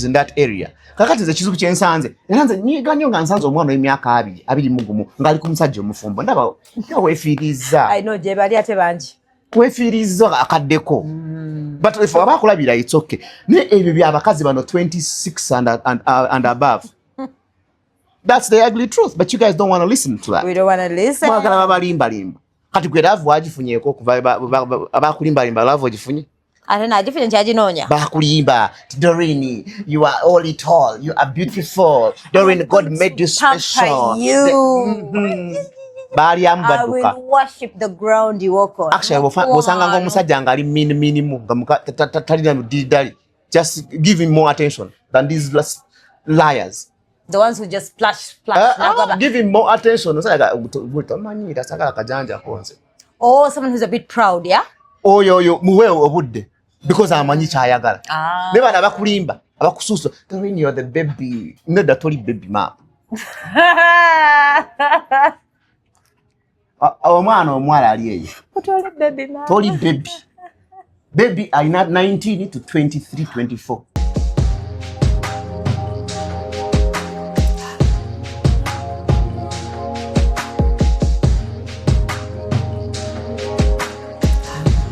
In that area. Kakati nze kizibu kyensanze, era nze nyiga nnyo nga nsanze omwana w'emyaka 21 ng'ali ku musajja omufumbo, ndaba nga weefiirizza. I know gye bali ate bangi. Weefiirizza akaddeko. But if aba akulabira, it's okay. Naye ebyo byabakazi bano 26 and above, that's the ugly truth, but you guys don't want to listen to that. We don't want to listen. Mwagala babalimbalimba. Kati gwe love wagifunyeeko okuva abakulimbalimba? Love ogifunye? Ate nagifunye, nkyaginoonya. Bakulimba, "Doreen, you are all it all, you are beautiful, Doreen, God made you special." Pamper you. Baalyamu I badduka. will worship the ground you walk on. Actually, bw'osanga ng'omusajja ng'ali mini minimu nga talina ludiridali, just give him more attention than these last liars. The ones who just splash, splash. Nagaba. Give him more attention. Omusajja tomanyiira, sagala kajanja konze. Oh, someone who's a bit proud, yeah? Oyo muwe obudde because amanyi kyayagala. Ah. Ne bano abakulimba, abakusuusa, "Doreen, you're the baby." Nedda, toli baby mama. Omwana omuwala ali eyo, Toli baby mama. toli baby. Baby alina 19 to 23, 24.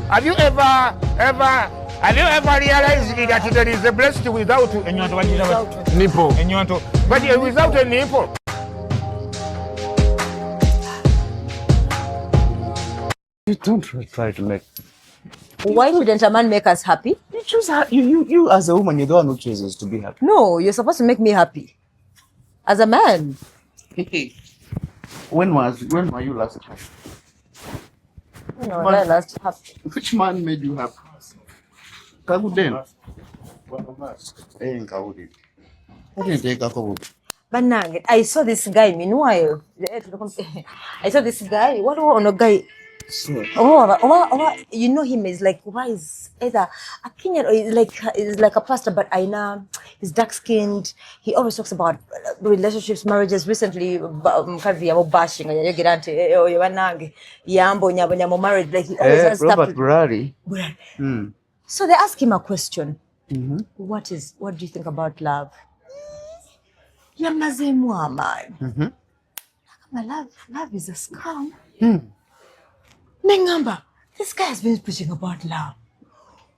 Have you ever, ever, have you ever realized that there is a breast without Ennyonto bagiyita bati? Nipple? Ennyonto. But without a nipple. You don't try to make Why wouldn't a man make us happy? You choose you as a woman, you're the one who chooses to be happy. No, you're supposed to make me happy. As a man. When were you last happy? You know, when I last happy. Which man made you happy? Kagudde. Eh, nkawulire. Kati nteekako bubi. Bannange, I saw this guy meanwhile. I saw this guy. What ono guy? Oh, oba, you know him is like, why is either a Kenyan or he's like a pastor, but I know he's dark skinned. He always talks about relationships, marriages. Recently, mukazi yamubashing yayogera nti, "Eh, oyo bannange yambonyabonya mu marriage." Like he always Eh, has stuff Robert to Burari. So they ask him a question. What do you think about love? Yamazeemu amaanyi. Nagamba, Love is a scam." Nengamba, this guy has been preaching about love.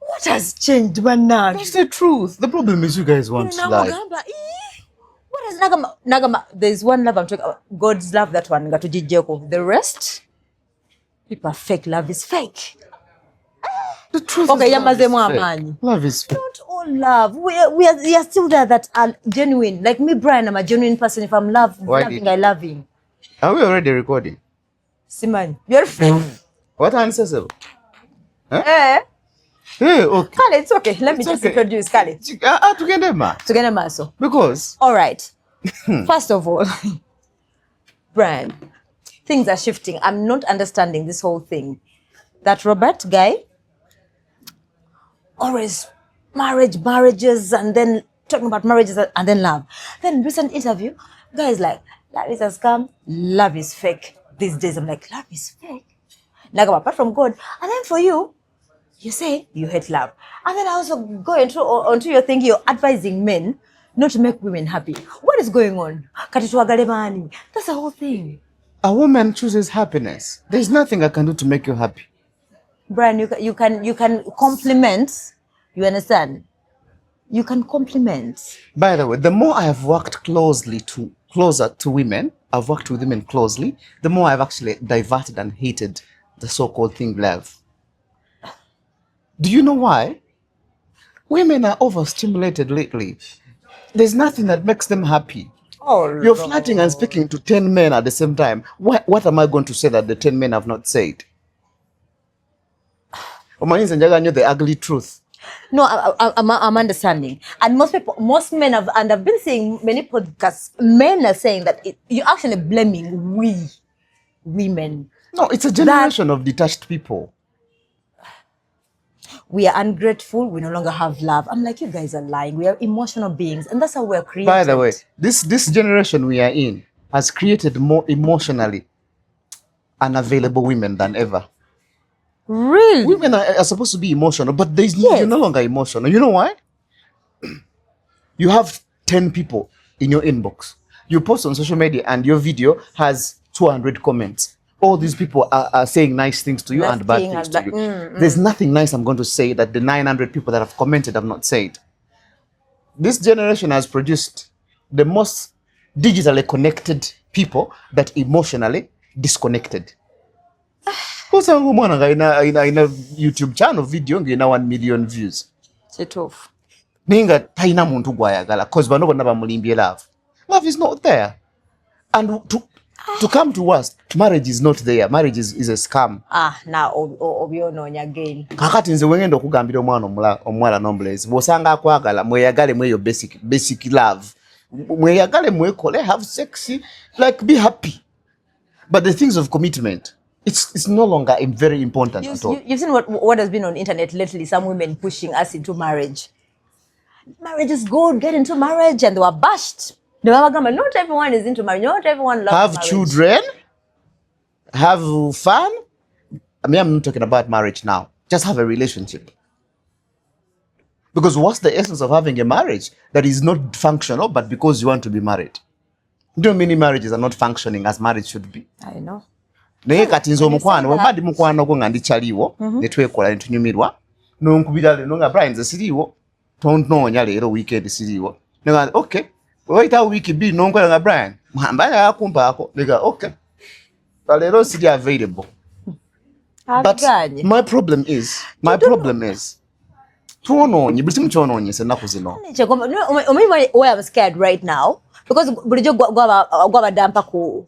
What has changed, bannange? That's the truth. The problem is you guys want life. Namugamba, "Eh, what has," nagamba, there's one love I'm talking about, God's love, that one nga tugiggyeko. The rest, people are fake. Love is fake. The truth Okay, is love is yamazeemu fake. amaanyi. Love is fake. Not all love. We are still there that are genuine. Like me, Brian, I'm a genuine person. If I'm Why loving, did- I loving. Are we already recording? Simanyi. You're What answer, sir? Eh? Hey, okay. Kale, it's okay. Let me It's just okay. introduce Kale. Ah, ah, tugende ma. Tugende maaso. Because All right. First of all, Brian, things are shifting. I'm not understanding this whole thing. That Robert guy, always marriage, marriages, and then talking about marriages and then love. Then recent interview, guy is like, "Love is a scam, love is fake." These days, I'm like, "Love is fake?" Like, apart from God. And then for you, you say you hate love. And then I also go into onto your thing, you're advising men not to make women happy. What is going on? Kati twagale baani? That's the whole thing. A woman chooses happiness. There's nothing I can do to make you happy. Brian, you can compliment. You understand? You can compliment. By the way, the more I have worked closely to closer to women, I've worked with women closely, the more I've actually diverted and hated the so-called thing love. Do you know why? Women are overstimulated lately. There's nothing that makes them happy. Oh, You're flirting and speaking to 10 men at the same time. What am I going to say that the 10 men have not said? Omanyi nze njagala nnyo the ugly truth. No, I'm understanding. And most people, most men have, and I've been seeing many podcasts, men are saying that you're actually blaming we, women. No, it's a generation of detached people. We are ungrateful. We no longer have love. I'm like, you guys are lying. We are emotional beings, and that's how we're created. By the way, this generation we are in has created more emotionally unavailable women than ever. Really? Women are supposed to be emotional, but there's Yes. you're no longer emotional. You know why? You have 10 people in your inbox. You post on social media and your video has 200 comments. All these people are saying nice things to you and bad Nothing things and to ba- you. There's nothing nice I'm going to say that the 900 people that have commented have not said. This generation has produced the most digitally connected people that emotionally disconnected. Osanga omwana nga alina YouTube channel, video ng'erina 1 million views, Kituufu. Naye nga talina muntu gwayagala, 'cause bano bonna bamulimbye love. Love is not there, and to come to us, marriage is not there. Marriage is a scam. Ah, na obyonoonya again. Kakati nze wengenda okugambira omwana omuwala n'omulenzi, bw'osanga akwagala, mweyagale mweyo basic love, mweyagale, mwekole, have sex, like, be happy. But the things of commitment, it's no longer very important at all. You've seen what has been on internet lately, some women pushing us into marriage. Marriage is good, get into marriage, and they were bashed. Ne babagamba, not everyone is into marriage, not everyone loves Have marriage. Children, have fun. I mean, I'm not talking about marriage now. Just have a relationship. Because what's the essence of having a marriage that is not functional, but because you want to be married? You know, many marriages are not functioning as marriage should be. I know. Naye kati nze omukwano, bwe mba ndi mukwano gwo nga ndikyaliwo, ne twekola ne tunyumirwa, nonkubira leero nga, "Brian, nze siriiwo, tonoonya leero, weekend siriiwo." Nga, "Okay." Wayitawo wiiki 2, nonkola nga, "Brian, mba yakumpaako." Nega, "Okay, but leero siri available." But Abiganye. my problem is twonoonye buli kimu, kyonoonyesa ennaku zino. Omanyi why I'm scared right now? Because bulijjo gwabadde ampa ku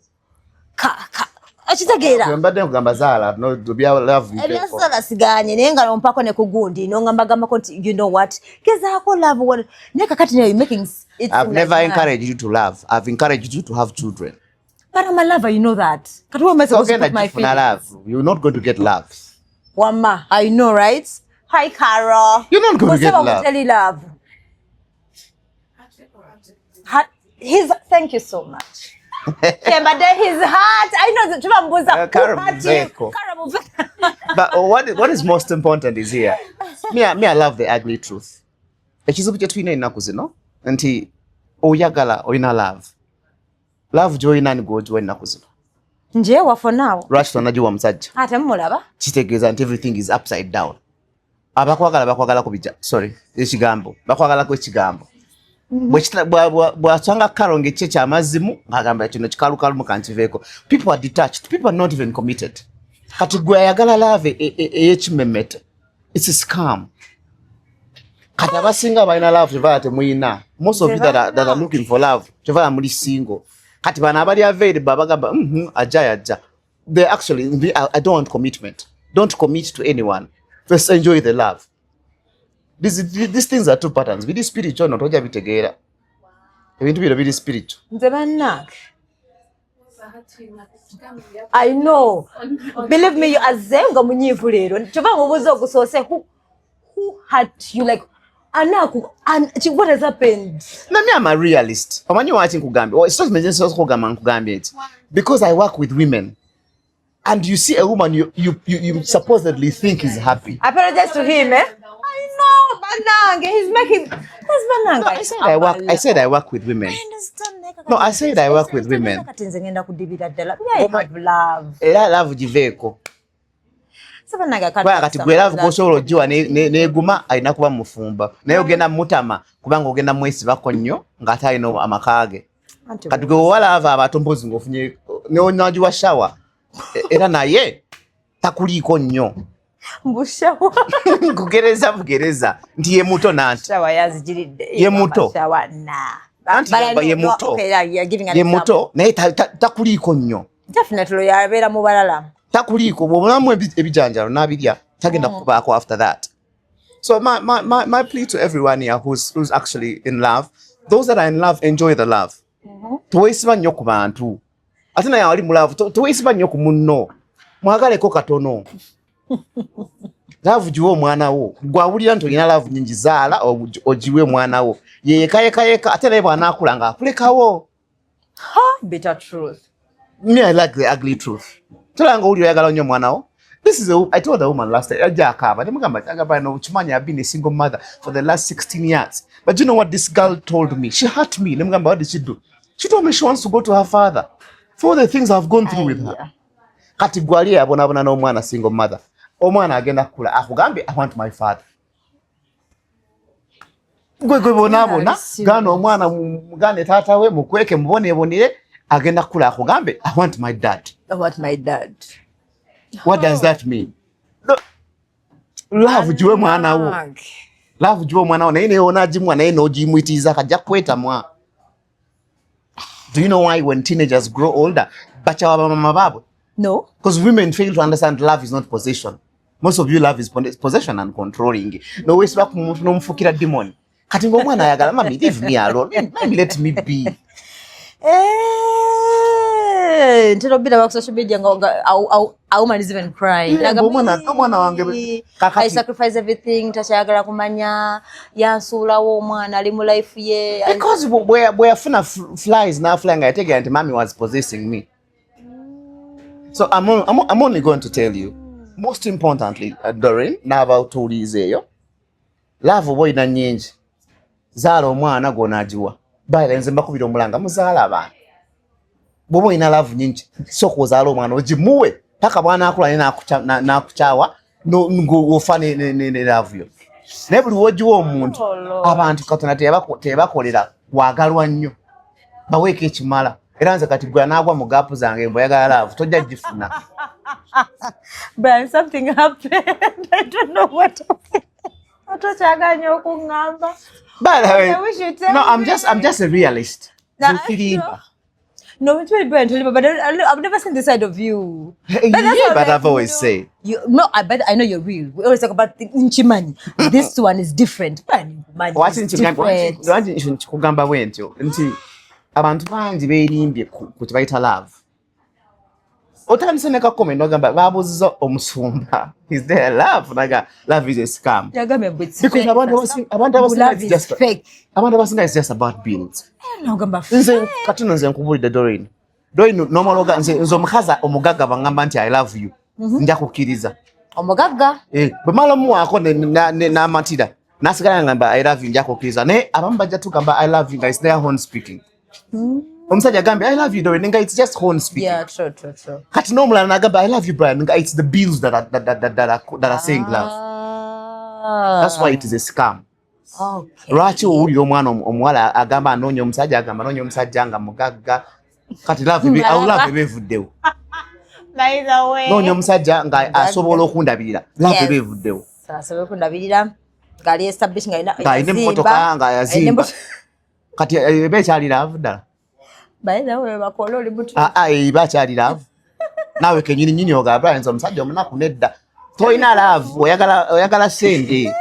okitegeera. Mbadde nkugamba zaala, no, bya love biveeko. Ebyasala siganye, naye nga nompako ne ku gundi nongambagambako nti, "You know what, gezaako love naye kakati nayo you're making it I've seem like never mad. Encouraged you to love. I've encouraged you to have children. But I'm a lover, you know that. Kati where am I supposed to Ogenda put my gifuna feelings? love. You're not going to get love. Wamma, I know, right? Hi, Carol. You're not going to get Kusema love. Muteli love. His, thank you so much. Kyembadde his heart. I know that tuba mbuuza who Carol hurt you? Muveko. Carol Muveko. But what is most important is here. Me, I love the ugly truth. Ekizibu kye tulina ennaku zino nti oyagala, olina love. Love gy'olina ni gw'ogiwa ennaku zino. Njewa for now. Lwaki tonagiwa musajja? Ate mumulaba. Kitegeeza nti everything is upside down. Abakwagala bakwagalako bija, sorry, ekigambo, bakwagalako ekigambo. Bw'asanga karo ng'ekye kyamazimu, ng'agamba kino kikalukalumu kankiveeko. People are detached, people are not even committed. Kati gwe ayagala love ey'ekimemete, it's a scam. Kati abasinga balina love tevala temuyina. Most of you that are looking for love, tevala muli single. Kati bano abali available abagamba, ajja yajja," they actually, I don't want commitment. Don't commit to anyone, just enjoy the love. These things are two patterns. Biri spiritual, no tojja bitegeera. Ebintu bino biri spiritual. Nze bannange. I know. Believe me, you azze nga munyiivu leero. Kyova mubuuza ogusoose, who hurt you, like anaku an, what has happened? Na me, I'm a realist. Omanyi waki nkugambye? Oh, it's not nsobola okugamba, nkugambye nti because I work with women, and you see a woman you supposedly think is happy. Apologize to him, eh? I know, bannange, he's making that's bannange. No, I said I work with women. I understand. No, I said I work with women. Kati nze ngenda kudibira ddala. Me, I Oh my- have love. Era love giveeko. So bannange, I can't Kubanga kati gwe love that. gwosobola ogiwa neguma alina kuba mufumba, naye ogenda mutama kubanga ogenda mwesibako nnyo ng'ate alina amaka ge. Anti Kati gwe owa love abato mpozi ng'ofunye neonagiwa shawa, era naye takuliiko nnyo. Mbu shower. Nkugereza bugereza nti ye muto nanti Shower yazigiridde. Ye muto. Shower, nah. Anti But I gamba ye know- muto. Okay, yeah, you're giving an Ye example. muto naye takuliiko nnyo. Definitely yabeera mu balala. Takuliiko, bw'obulamu ebijanjalo n'abirya tagenda kukubaako after that. So my plea to everyone here who's actually in love, those that are in love, enjoy the love. Teweesiba nnyo ku bantu, ate naye ali mu love, teweesiba nnyo ku munno, mwagaleko katono. Love giwe omwana wo. Gwawulira nti olina love nyingi, zaala ogiwe omwana wo yeyekayekayeka, ate naye bw'anaakula ng'akulekawo. Bitter truth. Me, I like the ugly truth. Tolanga owulira oyagala nnyo omwana wo, This is a, I told the woman last time, ajja akaaba, ne mugamba agamba no kimanyi, I've been a single mother for the last 16 years. But you know what this girl told me? She hurt me. Ne mugamba, what did she do? She told me she wants to go to her father for the things I've gone through with her. Kati gwali yabonaabona n'omwana single mother. Omwana agenda kukula akugambye, "I want my father." Gwe gwe bonaabona gaana omwana, mugane taata we, mukweke, mubonebonere, agenda kukula akugambe, "I want my dad." I want my dad. What does that mean? No, love giwe mwana wo, love giwe omwana wo, naye naye onagimuwa naye n'ogimwitiriza kajja kwetamwa. Do you know why when teenagers grow older bakyawa bamama baabwe? No. Because women fail to understand love is not possession. Most of you, love is possession and controlling. Nowesiba ku muntu n'omufukira demon. Kati ng'omwana ayagala, "Mami, leave me alone. Mami, let me be." Eh, ntera obiraba ku social media nga a woman is even crying. Yeah, Nagamba, omwana wange "Eh, kakati- I sacrifice everything, takyayagala kumanya, yansuulawo, omwana ali mu life ye." Because bwe yafuna flies n'afly nga yategeera nti mami was possessing me. So I'm only going to tell you, most importantly, Doreen, n'abatuuliza eyo, love oba olina nnyingi, zaala omwana gw'onaagiwa. Baira nze mbakubira omulanga, muzaala abaana. Bw'oba olina love nnyingi, sooka ozaala omwana ogimuwe paka bw'anaakula naye n'akukyawa ng'ofa ne love yo. Naye buli w'ogiwa omuntu, Oh, Lord. abantu Katonda teyabakolera kwagalwa nnyo, baweeko ekimala. Era nze kati gwe anaagwa mu gap zange mbu oyagala love, tojja gifuna. Brian, something happened. I don't know what happened. Otokyagala nnyo okuŋŋamba. By the way, I wish you tell no, I'm me. just I'm just a realist. Nah, Nze sirimba. No, it's very Brian, but I've never seen this side of you. Yeah, But that's what but like, I've always you know, said. You, no, I bet I know you're real. We always talk about the nkimanyi. This one is different. Brian, man, Lwaki is different. Lwaki nkikugamba bwe ntyo nti abantu bangi beerimbye ku kye bayita love. Otandise ne ka comment ogamba babuuziza omusumba, "Is there love?" Naga, "Love is a scam." Yagambye mbu it's Because fake. abantu abasinga Love it's is just fake. abantu abasinga it's just about bills. Nogamba Nze kati no nze nkubulidde, Doreen. Doreen, nomaloga nze omukazi omugagga bangamba nti "I love you," nja kukkiriza. Omugagga. Eh, bwe mala muwaako n'amatira nasigala ngamba "I love you," nja kukkiriza. Naye abamu bajja tugamba "I love you" nga it's their horn speaking. Omusajja agambye "I love you, Doreen," nga it's just horn speaking. Yeah, true, true, true. Kati n'omulala n'agamba "I love you, Brian," nga it's the bills that are saying love. Ah. That's why it is a scam. Okay. Lwaki owulira omwana omuwala agamba anoonya omusajja, agamba anoonya omusajja nga mugagga? Kati love awo love eba evuddewo. By the way. Noonya omusajja nga asobola okundabirira, love Yes. eba evuddewo. Asobola okundabirira ng'ali established, ng'alina ng'alina emmotoka, nga yazimba. Kati eba ekyali love ddala? By the way, bakola oli mutu. Ah, ah, eba akyali love? Naawe kenyini nyini ogamba nti omusajja omunaku nedda, tolina love, oyagala sente.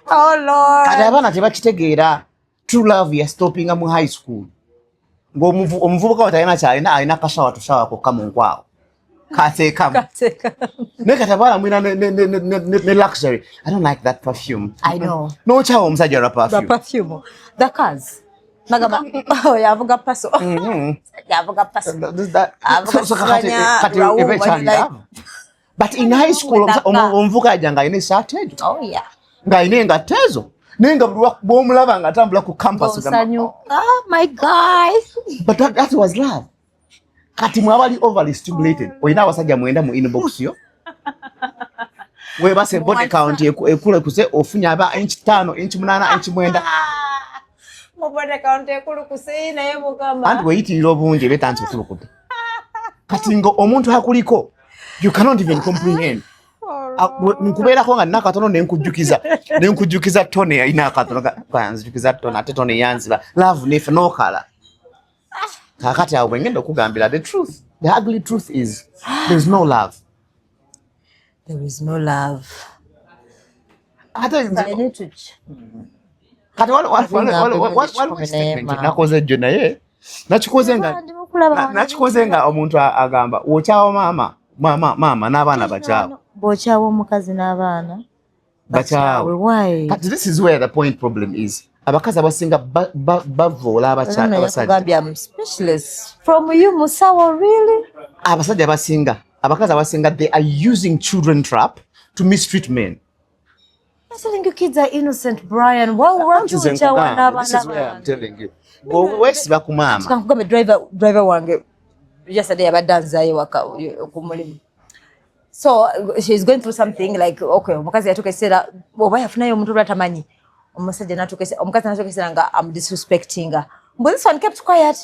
Oh Lord. Kati abaana tebakitegeera, true love yastopinga mu high school ng'omuvubuka we talina kyalina, alina kashawa tushawa kokka mu nkwawo kateekamu. Kateeka. Naye kati abaana mwina ne luxury, "I don't like that perfume." I know. N'okyawa omusajja lwa The perfume. Perfume. The cars. Nagamba oh yavuga Passo. Yavuga Passo. Avuga So kati Simanya, kati Raoul, eba ekyali what you like. love? But in high school With that car. omuvubuka ajja ng'alina esaati egyo, Oh yeah. ng'alina engatto ezo, naye nga buli bw'omulaba ng'atambula ku campus ogamba, Osanyu. Oh my guy. But that was love. Kati mwe abali overly stimulated, olina abasajja mwenda mu inbox yo, webase body count ekulekuse, ofunye aba inch 5, inch 8, inch 9. Mu body count ekulukuse naye mukama. Anti weyitirira obungi eba etandise okulukuta. Kati nga omuntu akuliko, you cannot even comprehend. Ah, nkubeerako nga nina akatono nenkujjukiza tone yalina akatono, nzijukiza tone ate tone yanziba love nefe n'okala. Kakati awo bwengenda okugambira the truth, the ugly truth is there's no love. There is no love. Ate I need to kati waliwo statement nakoze jjo, naye nakikoze nga Ndi mukulaba nakikoze nga omuntu agamba wokyawa maama n'abaana bakyawa. Bw'okyawa omukazi n'abaana bakyawe. Why? Kati this is where the point problem is. Abakazi abasinga bavoola abasajja. Yakugambye, "I'm speechless from you, musawo, really?" Abasajja abasinga Abakazi abasinga, they are using children trap to mistreat men. I'm telling you, kids are innocent, Brian. Why would you Nze nkugamba, this is where I'm telling you. Bw'oba weesiba ku maama. Kankugambe, driver wange yesterday abadde anzaayo waka ku mulimu. So she's going through something like, okay, omukazi yatuuka ekiseera oba yafunayo omuntu olwatamanyi omusajja omukazi natuuka ekiseera nga am disrespectinga. But this one kept quiet,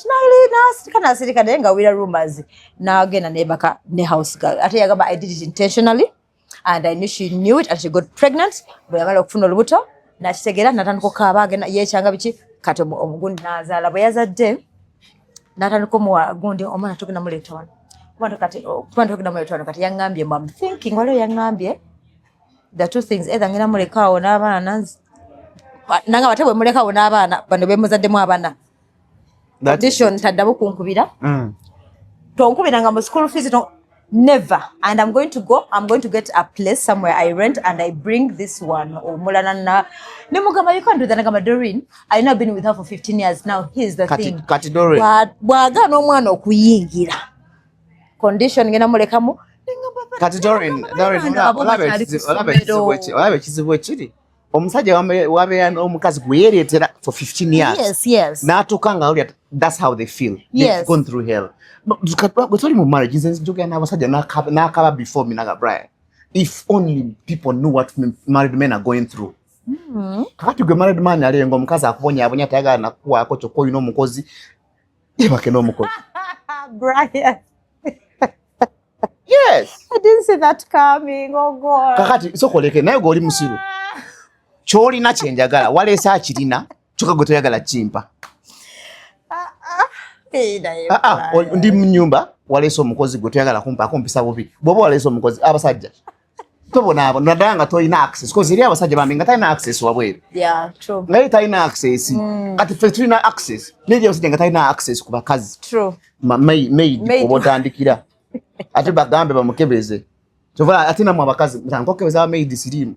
nasirika nasirika, naye nga wira rumors, nagenda nebaka ne house girl. Ate yagamba, "I did it intentionally and I knew she knew it," and she got pregnant. Bwe yamala okufuna olubuto nakitegeera, natandika okukaaba, agenda yekyanga biki. Kati omugundi n'azaala. Bwe yazadde n'atandika omuwa gundi, omwana tugenda muleeta wano. Kati omwana tugenda muleeta wano. Kati yaŋŋambye mbu, I'm thinking, waliwo yaŋŋambye the two things: either ngenda mulekaawo n'abaana, nangamba ate bwe mulekaawo n'abaana bano bemuzaddemu abaana, condition taddamu kunkubira. Tonkubiranga mu school fees, no, never. And I'm going to go, I'm going to get a place somewhere I rent and I bring this one omulala. Na nemugamba, "You can't do that." Nagamba, "Doreen, I know, been with her for 15 years now. Here's the Kati, thing." Kati Doreen. Bw'agaana omwana okuyingira, condition ngenda mulekamu. Kati Doreen, Doreen, olaba ekizibu ekiri, omusajja wabeera n'omukazi gwe yeereetera for 15 years, n'atuuka nga awulira that's how they feel. They've gone through hell. Gwe toli mu marriage. Nze njogera n'abasajja n'akaba before me, naga, "Brian, if only people knew what married men are going through." Kakati gwe married man alenga omukazi akubonyaabonya, tayagala nakuwaako, kyokka olina omukozi, yebake n'omukozi. Brian. Yes. I didn't see that coming. Oh God. Kakati sokoleke naye gwe oli musiru, kyolina kyenjagala waleese akirina, kyokka gwe toyagala kimpa. Eh, naye Ah, ah, ndi mu nyumba, waleese omukozi gwe toyagala kumpa, akumpisa bubi. Bw'oba waleese omukozi, abasajja tobonaabona, naddala nga tolina access, cause eri abasajja bambi nga talina access wabweru. Yeah, true. Nga ye talina access. Kati ffe tulina access, naye eri abasajja nga talina access ku bakazi. True. Maid Maid. oba otandikira ate bagambe bamukebeze, kyova ate namwe abakazi mutandika okukebeza abamaidi siriimu.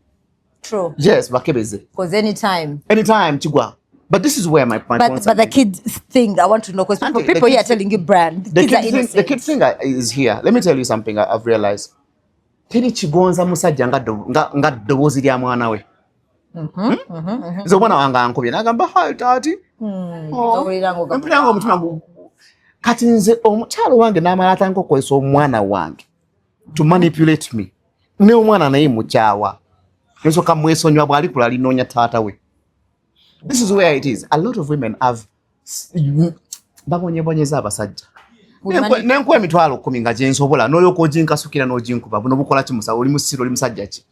True. Yes, bakebeze. Because anytime. Anytime kigwa. But this is where my But points but are. the kids thing, I want to know because people, Auntie, the people here are kids- telling you, Brian, the kids are kid thing, the innocent. kid thing is here. Let me tell you something I've realized. Teri kigonza musajja nga ddoboozi lya mwana we. Nze omwana wange ankubye n'agamba, "Hi taati." Oh. Owulira ng'ogamba- Mpulira nga omutima kati nze omukyalo wange n'amala atandika okukozesa omwana wange to manipulate me, ne omwana naye mukyawa, nsooka mwesonyiwa, bw'alikula alinoonya taata we. This is where it is. A lot of women have babonyebonyeza abasajja. Nenkuwa 100,000 nga gyensobola, n'olyoka oginkasukira n'oginkuba. Buno bukola ki? Musawo, oli musiru, oli musajja ki?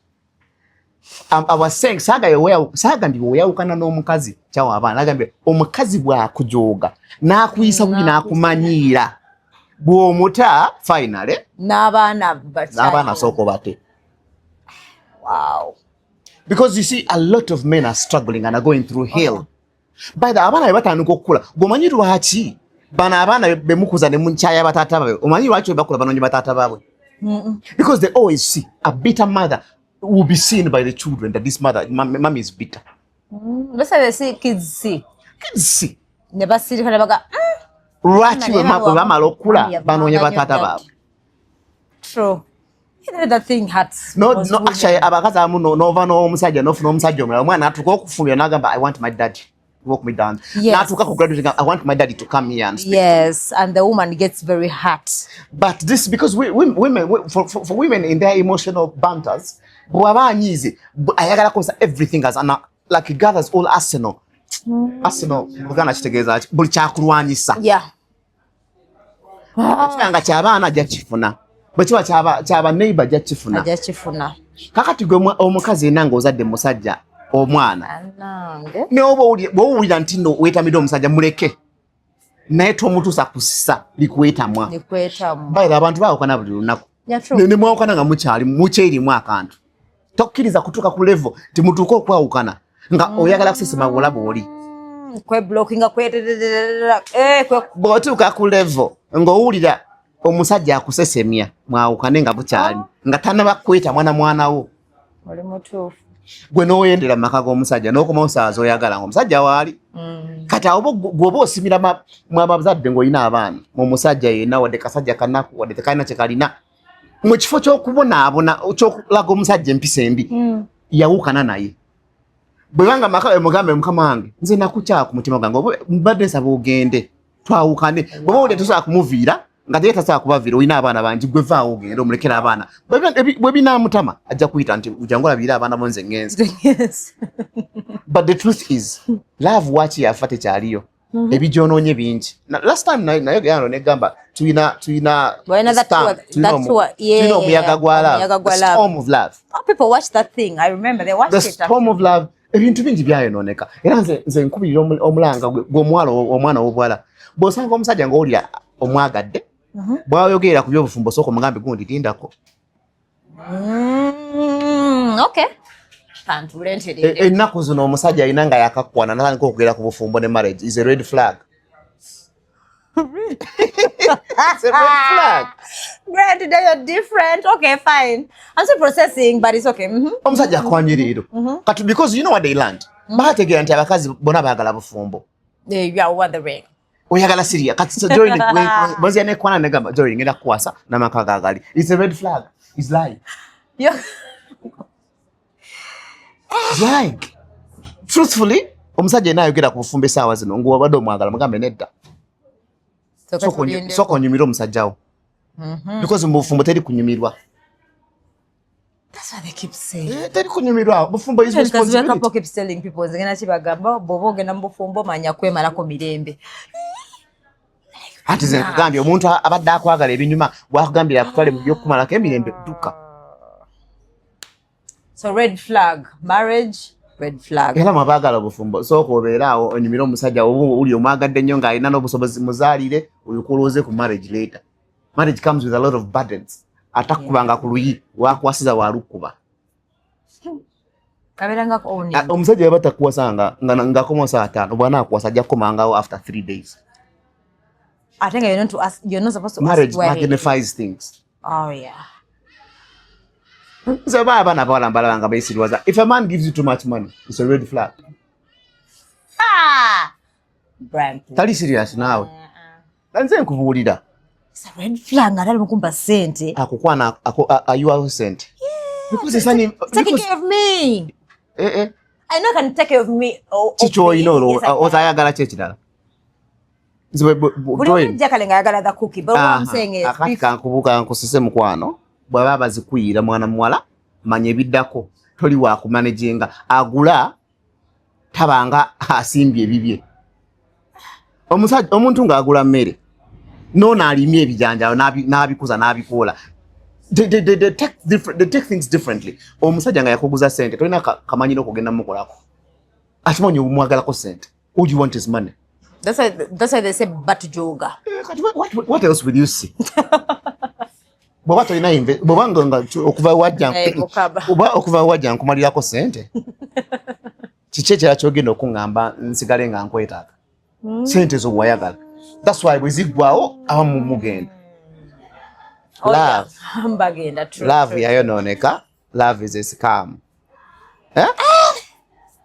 I was saying, saagambye bw'oyawukana n'omukazi kyawa abaana, agambye omukazi bw'akujooga n'akuyisa bubi n'akumanyiira, bw'omuta finally n'abaana. N'abaana sooka obate. Wow. Because you see, a lot of men are struggling and are going through hell. By the abaana bwe batandika okukula, gweomanyi lwaki bano abaana bemukuza ne munkyaya bataata baabwe? Omanyi lwaki bwe bakula banoonya bataata baabwe? Because they always see a bitter mother will be seen by the children, that this mother, mommy is bitter. That's why they see, kids see. Kids see. Ne basirika ne baga Lwaki Naye bwe bamala okukula Mami banoonya yavanga bataata nnyo. baabwe? True. You know, that thing hurts. No, most no, women. actually abakazi abamu n'ova n'omusajja n'ofuna omusajja omulala, omwana atuuka okufumbira n'agamba, "I want my daddy to walk me down." N'atuuka ku graduate, "I want my daddy to come here and speak." Yes, and the woman gets very hurt. But this, because we women, for women in their emotional banters, bw'aba anyiize, ayagala kozesa everything as an, like he gathers all arsenal. Arsenal Luganda kitegeeza ki? Buli kyakulwanyisa. Kiba nga kyabaana ajja kifuna, bwe kiba kyaba neighbor ajja kifuna. Ajja kifuna. Kakati gwe omukazi yenna ng'ozadde musajja omwana, Anange. naye oba bw'owulira nti nno weetamidde omusajja, muleke, naye tomutuusa kusisa likwetamwa. Nikwetamu. Bayira abantu baawukana buli lunaku. Yeah, true. Ne mwawukana nga mukyali mukyerimu akantu, tokkiriza kutuuka ku level nti mutuuke okwawukana nga oyagala kusesema bwolaba oli. Kwe blockinga kwe eh kwe Bw'otuuka ku level ng'owulira omusajja akusesemya, mwawukane nga bukyali, nga tanaba kweta mwana mwana wo. Oli mutuufu. Gwe n'oyendera mu maka g'omusajja n'okomawo saawa z'oyagala nga omusajja waali. Kati awo gweoba osimira mu abazadde ng'olina abaana mu musajja yenna, wadde kasajja kanaku, wadde tekalina kye kalina, Mu kifo ky'okubonaabona, ky'okulaga omusajja empisa embi, yawukana naye. Bwebanga maka, mugambe, "Mukama wange, nze nakukyawa ku mutima gwange, oba mbadde nsaba ogende twawukane." Bw'oba owulira tosobola kumuviira, nga teye tasobola kubaviira, olina abaana bangi, gwe vaawo ogende omulekere abaana. Bwe binaamutama ajja kuyita nti, "Jangu olabirire abaana bo, nze ŋŋenze." But the truth is, love waki yafa, tekyaliyo. Ebigyonoonye bingi. Last time naye yano negamba tulina Balina that storm, tulina omuyaga gwa love, omuyaga gwa the love. storm of love. Oh, people watch that thing. I remember they watched The it. storm of love, ebintu bingi byayonooneka. Era nze nkubirira omulanga gw'omuwala, omwana w'obuwala, bw'osanga omusajja ng'owulira omwagadde, bw'ayogerera ku byobufumbo, sooka omugambe, "Gundi, lindako." Okay. Kantuule ntereere. Ennaku zino omusajja alina nga yakakwana natandika okwogera ku bufumbo ne marriage is a red flag. It's a red flag. Brand, today you're different. Okay, fine. I'm still processing, but it's okay. Omusajja akwanye leero kati, because you know what they learned, bategeera nti abakazi bonna baagala bufumbo. Yeah, you want the ring. Oyagala siria kati. So Joy, bwenzia nekwana negamba, "Joy, ngenda kukwasa n'amaka gagali," it's a red flag. Is lying. Is lying. Truthfully, omusajja yenna ayogera ku bufumbo essaawa zino ng'obadde omwagala, mugambe nedda. Sooka onyumire omusajja wo, because mu bufumbo teri kunyumirwa. That's what they keep saying. Eh, teri kunyumirwa, bufumbo is Because wake up responsibility. Keeps telling people, nze ngenda kibagamba, bw'oba ogenda mu bufumbo manya kwemalako mirembe. Ati nze nkugambye, omuntu abadde akwagala ebinyuma, bwakugambira akutwale mu byokumalako emirembe, dduka. So red flag, marriage, red flag. Era mwabaagala obufumbo, sooka obeere awo onyumire omusajja oba uli omwagadde nnyo ng'alina n'obusobozi, muzaalire, olwoke ku marriage later. Marriage comes with a lot of burdens. Atakubanga ku luyi wakwasiza walukkuba. Kabeeranga owning. Ah, omusajja yaba takuwasanga ng'akoma saa 5, bw'anaakuwasa ajja kukomangawo after 3 days. Ate nga you're not to ask, you're not supposed to Marriage ask where he is. magnifies things. Oh yeah. Nze oba abaana abawala mbalaba nga beesiriwaza. If a man gives you too much money, it's a red flag. Ah! Brian, please. Tali serious naawe, nze nkubuulira. It's a red flag nga atali mukumpa ssente. Akukwana ayiwawo sente because it's an Taking because care of me. Eh, eh. I know I can take care of me. Oh, Kikyolina okay. Yes, I can. Otayagala ki ekirala? Nze Buli omu ajja kale ng'ayagala the cookie, but what I'm saying is Akati kankubuka nkusise mukwano, bw'aba bazikuyiira mwana muwala, manya ebiddako, toli wakumanaginga. Agula tabanga asimbye ebibye. Omusajja, omuntu ng'agula mmere, noono alimye ebijanjalo n'abikuza n'abikoola. They take things differently. Omusajja nga yakuguza sente, tolina kamanyiro okugenda mukolako, akimanyi omwagalako sente. All you want is money. That's why they say batujoga. Eh, kati what else will you see? Bw'oba tolina bw'oba nga okuva wajja Eh, mukaba. oba okuva wajja nkumalirako sente, kiki ekirala kyogenda okuŋŋamba nsigale nga nkwetaaga? Sente zo wayagala, that's why bwe ziggwawo abamu mugenda. Oh, Love. yeah. Mbagenda, true, Love true. yayonooneka. Love is a scam. Eh?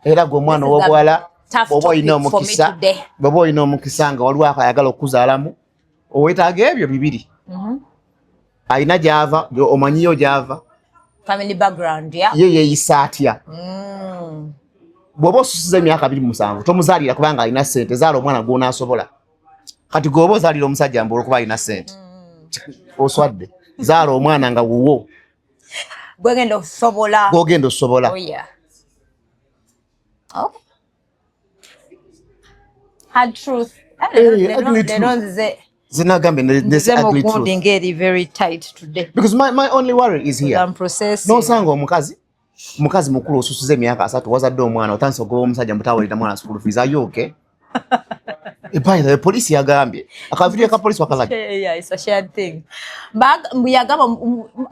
Era gwe omwana This is a ow'obuwala, tough bw'oba olina topic for me omukisa, today. bw'oba olina omukisa nga waliwo ayagala okuzaalamu, owetaaga ebyo bibiri: alina gy'ava, omanyiyo gy'ava, Family background, yeah. ye yeeyisa atya. Bw'oba osusiza emyaka 27, tomuzaalira kubanga alina ssente. Zaala omwana gw'onaasobola. Kati gweoba ozaalira omusajja mbu olwokuba alina ssente, oswadde. Zaala omwana nga wuwo. Gwegenda okusobola. Gw'ogenda osobola. Oh yeah. Okay. Hard truth. Eh, ugly Leero truth. nzize Zinagambye nzize mu ugly truth. gundi ng'eri very tight today. Because my only worry is here. I'm processing. Nosanga omukazi, mukazi mukulu, osusuza emyaka 30, wazadde omwana, otandise ogoba omusajja mutawulira mwana school fees. Are you okay? Eh, by the way, poliisi yagambye akavidiyo ka poliisi wakalabye? Yeah, it's a shared thing. Mbu yagamba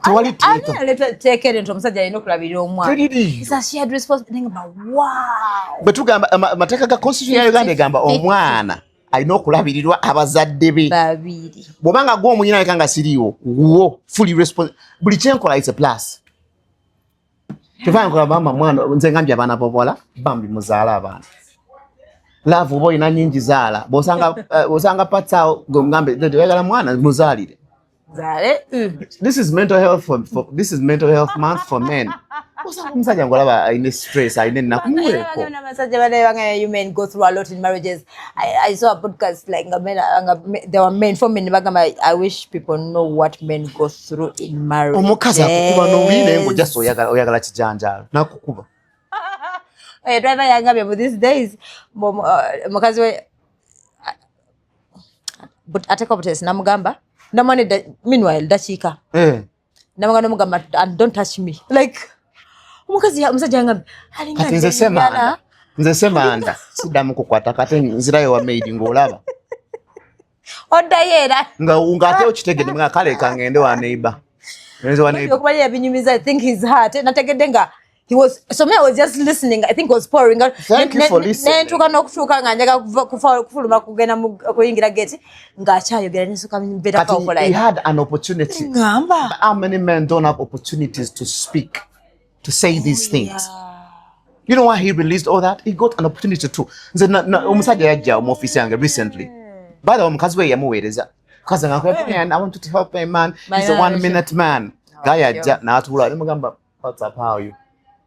Tewali tteeka. ani aleeta tteeka eryo nti omusajja alina okulabirira omwana? Teririiyo. It's a shared responsibility. Ngamba, wow. Bwe tugamba amateeka ga constitution ya Uganda egamba omwana alina okulabirirwa abazadde be. Babiri. Bw'obanga gwe omuyina leka nga siriiwo, wuwo fully responsible. Buli kyenkola is a plus. Kyova nkola mama mwana, nze ngambye abaana bobola, bambi muzaale abaana. Love oba olina nyingi, zaala. Bw'osanga bw'osanga pataawo, gwe mugambe, "Oyagala mwana, muzaalire." Zaale. This is mental health for this is Mental Health Month for men. Osanga omusajja ng'olaba alina stress, alina ennaku, muweeko. Abasajja banaye, you men go through a lot in marriages. I saw a podcast like nga men, nga there were men, four men bagamba, I wish people know what men go through in marriage. Omukazi akukuba n'oyi naye ng'ojasa oyagala kijanjaalo nakukuba. Oyo driver yangambye mu these days mukazi we but ateeka obutesi namugamba namwane, meanwhile dakiika namugamba nomugamba, "And don't touch me." Like omukazi omusajja yangambye alinga Kati nze semanda, nze semanda siddamu kukwata. Kati nzirayo wa maid ng'olaba. Oddayo era. Nga ng'ate okitegedde mga kale kangende wa neighbor, nze wa neighbor. Okuba yabinyumiza, I think his heart nategedde nga he was so, me I was just listening, I think he was pouring out. Thank you for listening. Nentuuka n'okutuuka nga njaga kufuluma kugenda kuyingira gate ng'akyayogera nensoka mbeerako. Kati Like he had an opportunity. Ngamba. But how many men don't have opportunities to speak, to say these things? You know why he released all that? He got an opportunity to. Nze omusajja yajja mu office yange recently. By the way, omukazi we yamuweereza. Mukazi nga akora, "Man, I want you to help my man. He's a one minute man." Guy yajja n'atuula ne mugamba, "What's up, how are you?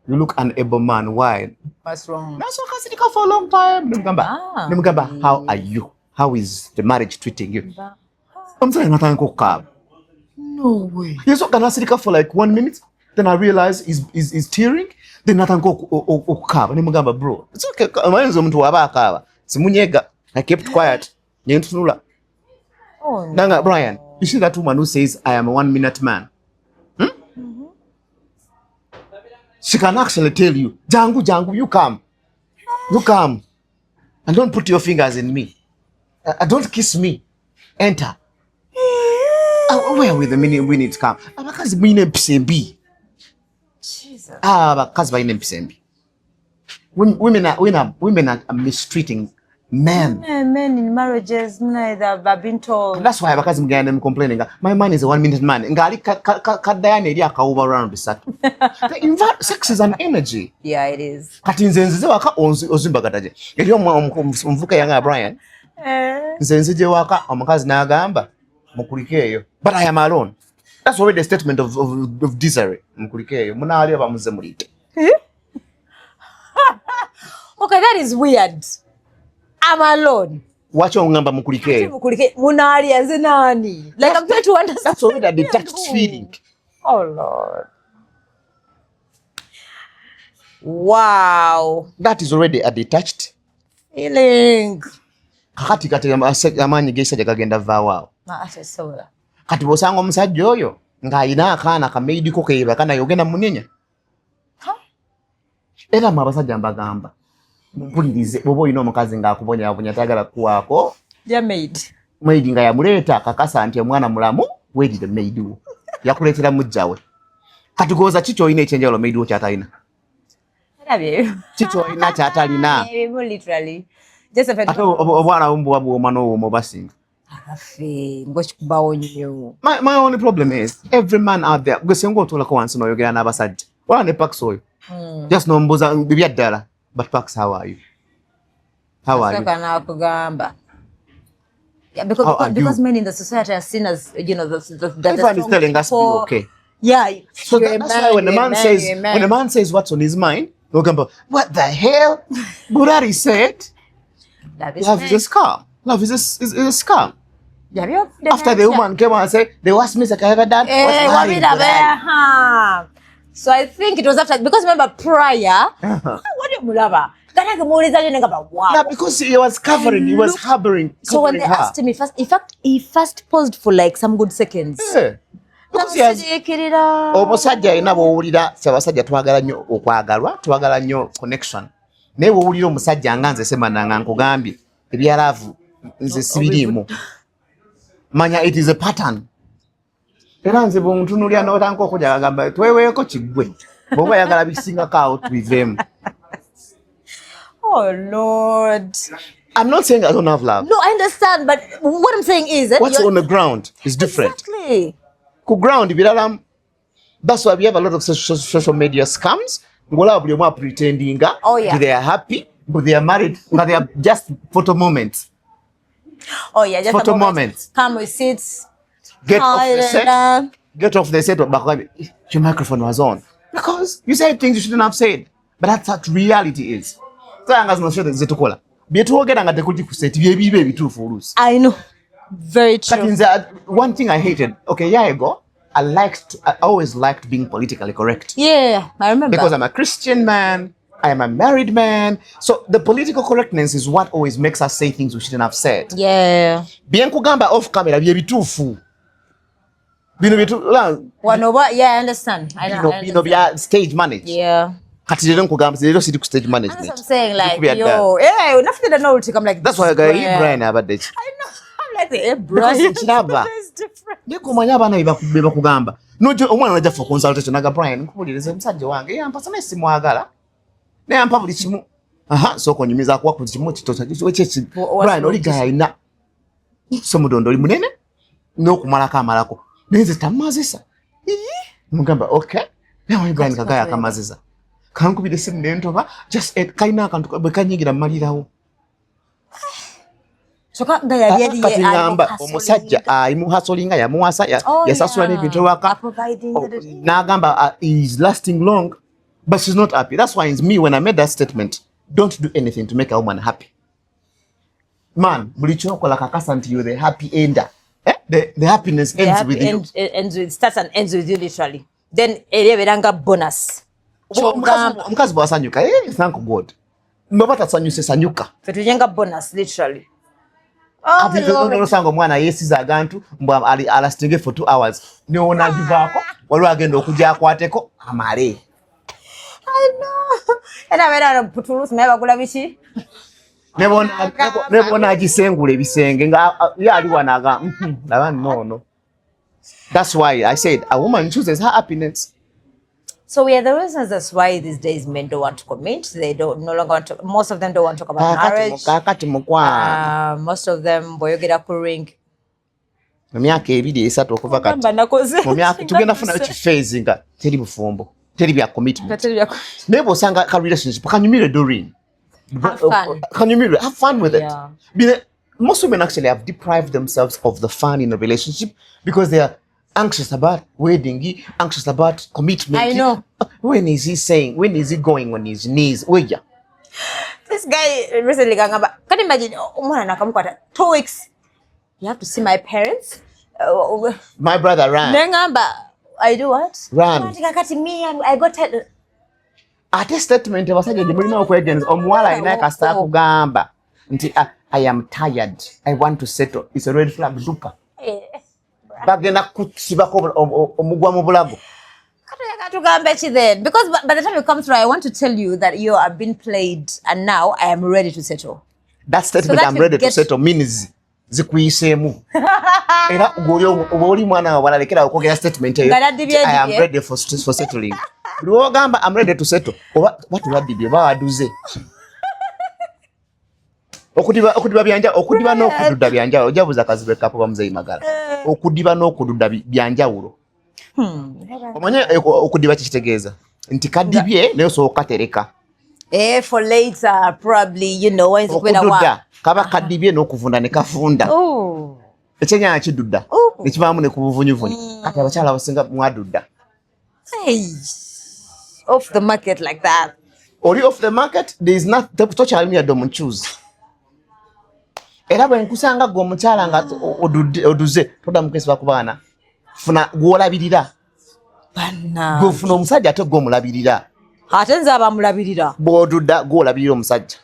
You look an able man, why?" What's wrong? Nasooka asirika for a long time. Ne mugamba, Ah. ne mugamba, "How are you? How is the marriage treating you?" Omusajja n'atandika okukaaba. No way. Yasooka n'asirika for like one minute. Then I realized he's tearing. Then natandika okukaaba. Ne mugamba, "Bro, it's okay." Omanyi nze omuntu waba akaaba simunyega. I kept quiet. Ne ntunula. Oh, no. Nanga, "Brian, you see that woman who says I am a one minute man? Hmm? She can actually tell you, 'Jangu, Jangu, you come. You come. And don't put your fingers in me. Don't kiss me. Enter.' Where will the minute come?" Abakazi mulina empisa embi. Jesus. Ah, abakazi balina empisa embi. Women are mistreating men. Men in marriages, neither have been told. And that's why abakazi mugenda ne complaining, "My man is a one minute man," ng'ali ka Diana eri akawuba round bisatu. Sex is an energy. Yeah, it is. Kati nze nzize waka ozimbagata gye eri omuvuka yanga, "Brian, nze nzije waka omukazi n'agamba mukulike eyo, but I am alone." That's already a statement of desire. "Mukulike eyo, munaali oba muze mulite." Okay, that is weird. I'm alone. Waki oŋŋamba mukulike eyo? Mukulike, munaalya nze nani? Like I'm trying to understand. That's already a detached feeling. Oh Lord. Wow. That is already a detached feeling. Kakati kati amaanyi g'ekisajja gagenda vaawo awo. Ah, tesobola. Kati bw'osanga omusajja oyo ng'alina akaana kameidiko keebaka naye ogenda munenya. Era mwe abasajja mbagamba mpulirize, bw'oba olina omukazi ng'akubonyabonya tayagala kuwaako Ya maid. Maid nga yamuleeta, kakasa nti omwana mulamu, weerire maid wo yakuleetera mujjawe. Kati goza ki kyolina ekyenjawulo maid wo kyatalina? Era bye. Ki kyolina kyatalina? Ebimu literally. Joseph. Ate obwana bumu buba buwooma n'owooma obasinga. Affe, ng'okikubawo nnyo. My only problem is every man out there, gwe singa otuulako wansi n'oyogera n'abasajja wala ne Pax oyo, just n'omubuuza bibya ddala, "But Pax, how are you? How are you?" Sooka n'akugamba. Yeah, because, How are because you? men in the society are seen as, the Everyone is strong telling us be people. okay. Yeah. So You're a that's man, why when the you're a man says you're a man. When the man says what's on his mind, ogamba, "What the hell?" Burari said, Love is "Love is a scam. Love is a scam." After the woman came out and said, "The worst mistake I ever done was Eh, marrying wabira Burari." ha. So I think it was after, because remember prior, what do mulaba? Ganage muwuliza nnyo ne ngamba, wow. Yeah, because he was covering, he was harboring, So when covering they her. Asked him, he first, in fact, he first paused for like some good seconds. Yeah. Because he has, Namusiriikirira. Omusajja alina bw'owulira, ffe abasajja twagala nnyo okwagalwa, twagala nnyo connection, naye bw'owulira omusajja nga nze Semana nga nkugambye ebya love nze sibiriimu, manya it is a pattern. Era nze bwontunulira n'otandika okujja agamba tweweeko kiggwe, bw'oba oyagala bisingako awo tubiveemu. Oh Lord. I'm not saying I don't have love. No, I understand, but what I'm saying is, What's on the ground is different. Exactly. Ku ground biralamu. That's why we have a lot of social media scams ng'olaba buli omu apretendinga Oh, yeah. they are happy, but they are married, nga they are just photo moments. Oh yeah, just Photo a moment. moments. Come with seats. Get off the set. Get off the set. Your microphone was on. Because you said things you shouldn't have said. But that's what reality is. So nga zino show zetukola. Bye twogera nga tekuli ku set bye bibe ebituufu oluusi. I know. Very true. Kati nze, one thing I hated, okay, a year ago, I always liked being politically correct. Yeah, I remember. Because I'm a Christian man, I am a married man. So the political correctness is what always makes us say things we shouldn't have said. Yeah. Bye nkugamba off camera bye bituufu. Bino bitu la Wano ba, yeah, I understand. I know. Bino, bino bya stage manage. Yeah. Kati leero nkugamba leero siri ku stage That's management. what I'm saying. Like, Bikubya yo, ddala. yeah, nothing that know I'm like, That's why I go, Brian. Brian abadde ki? I know. I'm like, hey, Brian. Because nkiraba. It's different. Naye kumanya abaana bye bakugamba. Nojja omwana najja for consultation naga Brian nkubuuliriza omusajja wange yampasa naye simwagala. Naye ampa buli kimu. Aha, sooka onyumiza akuwa buli kimu kitosa ki What's Brian oli wrong? guy alina somudondo oli munene n'okumalako amalako. Naye nze tammazisa. Mugamba okay. Naye omanyi Brian kagaya akamazisa. Kankubira essimu ne ntoba just kalina akantu bwe kanyigira mmalirawo. Kyokka nga yali eri Kati ye ali ngamba mu omusajja alimuhasolinga yamuwasa Oh, yasasula yeah. n'ebintu ewaka. Providing Oh, the- n'agamba is lasting long but she's not happy. That's why it's me when I made that statement, don't do anything to make a woman happy. Man, buli kyokola kakasa nti you're the happy ender. Eh? The happiness The ends happy with you. end, ends with, starts and ends with you literally. Then eri ebeera nga bonus. Omukazi bw'asanyuka, eh, thank God. Bw'aba tasanyuse sanyuka. Ffe tulye nga bonus literally. Kati Oh, Lord. nosanga omwana yeesiza agantu mbu alastinge for 2 hours newona agivaako waliwo agenda okujja akwateko amale. I know. Era abeera putulusi naye bagula biki? Ne bona agisengula ebisenge nga ye ali wano aga laba nno. That's why I said a woman chooses her happiness. So we are the reasons that's why these days men don't want to commit. They don't no longer want to, most of them don't want to talk about marriage. Kaakati mukwano. Most of them bw'oyogera ku ring. Mu myaka 2-3 okuva kati. Gamba nakoze. Mu myaka tugenda funayo kifeezi nga teri bufumbo, teri bya commitment. Teri bya Naye bw'osanga ka relationship kanyumire Doreen. Have fun. Kanyumire, have fun with it. Yeah. Most women actually have deprived themselves of the fun in a relationship because they are anxious about wedding, anxious about commitment. I know. When is he saying? When is he going on his knees? Where? This guy recently gangamba, can you imagine? Omwana nakamukwata 2 weeks. You have to see my parents. My brother ran. Nengamba, I do what? Run. Kati me, I got tired. Ate statement abasajja gye mulina okwegenza omuwala alina kasita akugamba nti I am tired, I want to settle. It's a red flag. Duka. Bagenda kusibako omugwa mu bulago. Tugambe ki then? Because by the time you come through, I want to tell you that you have been played and now I am ready to settle. That statement, So that I'm you ready to get settle means zikuyiseemu. Era gw'oli mwana wa walalekera okwogera statement eyo. Nga naddibye I am dibye. ready for settling. Buli w'ogamba I'm ready to settle, oba watuladdibye oba waduze. Okudiba byanja, okudiba n'okududa byanjawulo. Ojja buuza Kazibwe Kapo bamuzeeyi Magala. Okudiba n'okududa byanjawulo. Omanye okudiba kikitegeeza nti kadibye naye osobola okukatereka. For later, probably, you know, when it's when I Okududa want. kaba kadibye n'okuvunda ne kafunda. Oh. Ekyennyanja kidudda Oh. ne kivaamu ne ku buvunyuvunyu. Kati abakyala abasinga mwadudda. Hey. Off the market like that. Oli off the market, there is not, tokyalimu yadde omukyuzi. Era bwe nkusanga gwe omukyala nga oduze, toddamu kwesiba ku baana. Funa gw'olabirira. Banna. Gwe ofuna omusajja ate gw'omulabirira. Ate nze abamulabirira. Bw'odudda gw'olabirira omusajja.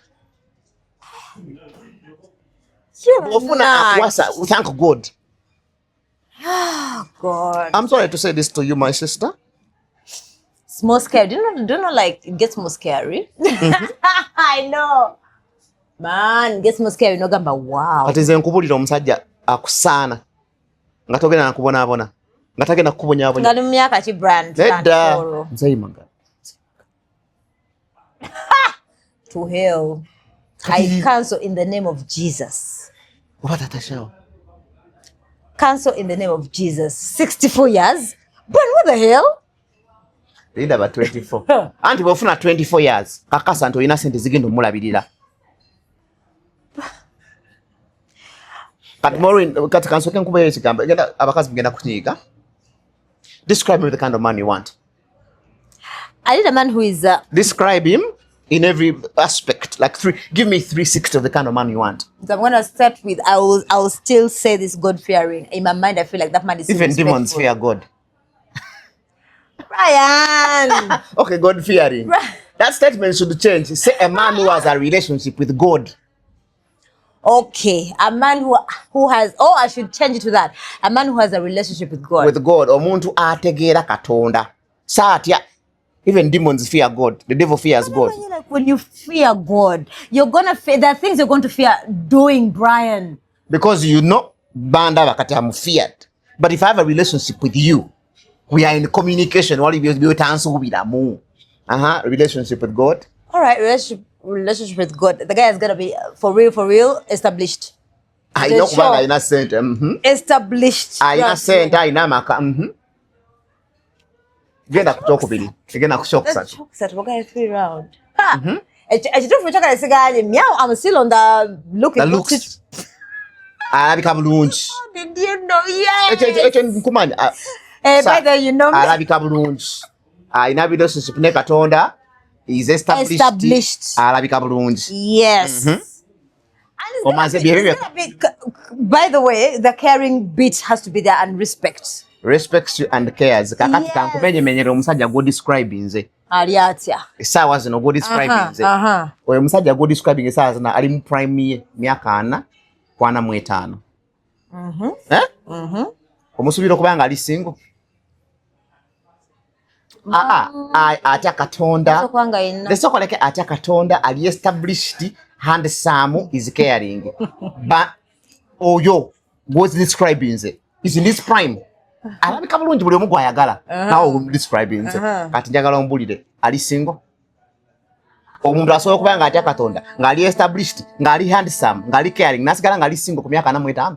Bw'ofuna akuwasa, thank God. Oh, God. I'm sorry to say this to you, my sister. It's more scary. Do you know, like, it gets more scary? I know. Man, it gets more scary. No, gamba, wow. Kati nze nkubulira omusajja akusaana nga togenda nakubonaabona, nga tagenda kukubonyaabonya. Nga ni mu myaka ki brand? Nedda. Nze Magala. To hell. I cancel in the name of Jesus. Oba tatashawo. Cancel in the name of Jesus. 64 years? But what the hell? Linda ba 24. Anti bw'ofuna 24 years, kakasa nti olina ssente zigenda omulabirira. Kati Maureen, kati kansooke nkubeyo ekigambo. Genda abakazi mugenda kunyiiga. Describe me the kind of man you want. I need a man who is Describe him in every aspect. Like three, give me 360 of the kind of man you want. So I'm gonna start with I will still say this God fearing. In my mind, I feel like that man is so Even demons respectful. fear God. Brian. Okay, God fearing. That statement should change. Say a man who has a relationship with God. Okay, a man who has, oh, I should change it to that. A man who has a relationship with God. With God. Omuntu ategeera Katonda. Saatya. Even demons fear God. The devil fears God. When you, like, when you fear God, you're gonna fear. There are things you're going to fear doing, Brian. Because you know, bandaba kati I'm feared. But if I have a relationship with you, we are in communication. Wali byotansuubiramu. Relationship with God. All right, relationship with God. The guy is gonna be for real, established. Alina okuba Sure. nga alina ssente. Established. Alina Yeah. ssente, alina amaka. Genda ku kyokubiri. Genda ku kyokusatu. Kyokusatu, we're going three round. Ha! Ekituufu kyokka sigaanye. Meow, I'm still on the looking. The looks. Alabika bulungi. Did you know? Yes. Ekyo nkumanya. Ah, Eh, by the way, you know me. Alabika bulungi. Alina relationship ne Katonda. Is established. Established. Alabika bulungi. Yes. And it's gonna Omaze byebyo it's gonna be, by the way, the caring bit has to be there and respect. Respects you and cares. Kakati Yes. kankumenyemenyere omusajja gw'odescribe nze. Ali atya? Essaawa zino gw'odescribe nze. Oyo omusajja gw'odescribing essaawa zino ali mu prime ye myaka 45. Eh? Omusuubira okuba nga ali single? Aa, atya Katonda. Okuba nga yenna. Lesooka oleke atya Katonda, ali established, handsome, is caring. Ba oyo gw'odescribe nze is in his prime. Alabika bulungi buli omu gw'ayagala. Naawe describe nze. Kati njagala ombulire ali single? Omuntu asobola okuba nga atya Katonda, ng'ali established, ng'ali handsome, ng'ali caring, n'asigala ng'ali single ku myaka 45?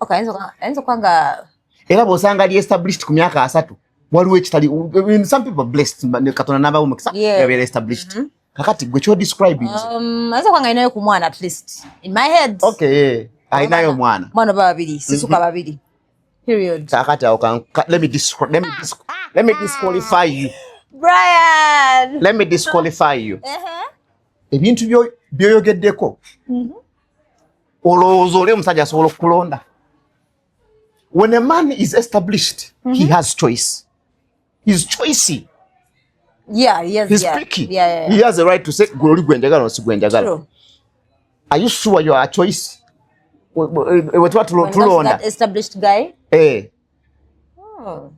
Okay, ayinza okuba nga Era bw'osanga ali established ku myaka 30, waliwo ekitali. I mean, some people are blessed ne Katonda n'abawa omukisa babeera established. Kakati gwe kyodescribe nze. Ayinza okuba nga alinayo ku mwana at least. In my head. Okay, alinayo omwana. Mwana oba babiri, sisuka babiri. Period. Kakati awo let me disqualify you. Brian. Let me disqualify you. Ebintu byoyogeddeko, olowooza oli omusajja asobola okukulonda? When a man is established, he has choice. He's choicey. Yeah, yes, He's picky. He has a right to say gwe oli gwe njagala, ono si gwe njagala. True. Are you sure you are a choice we tuba When it comes to tulonda? that established guy. Eh. Oh.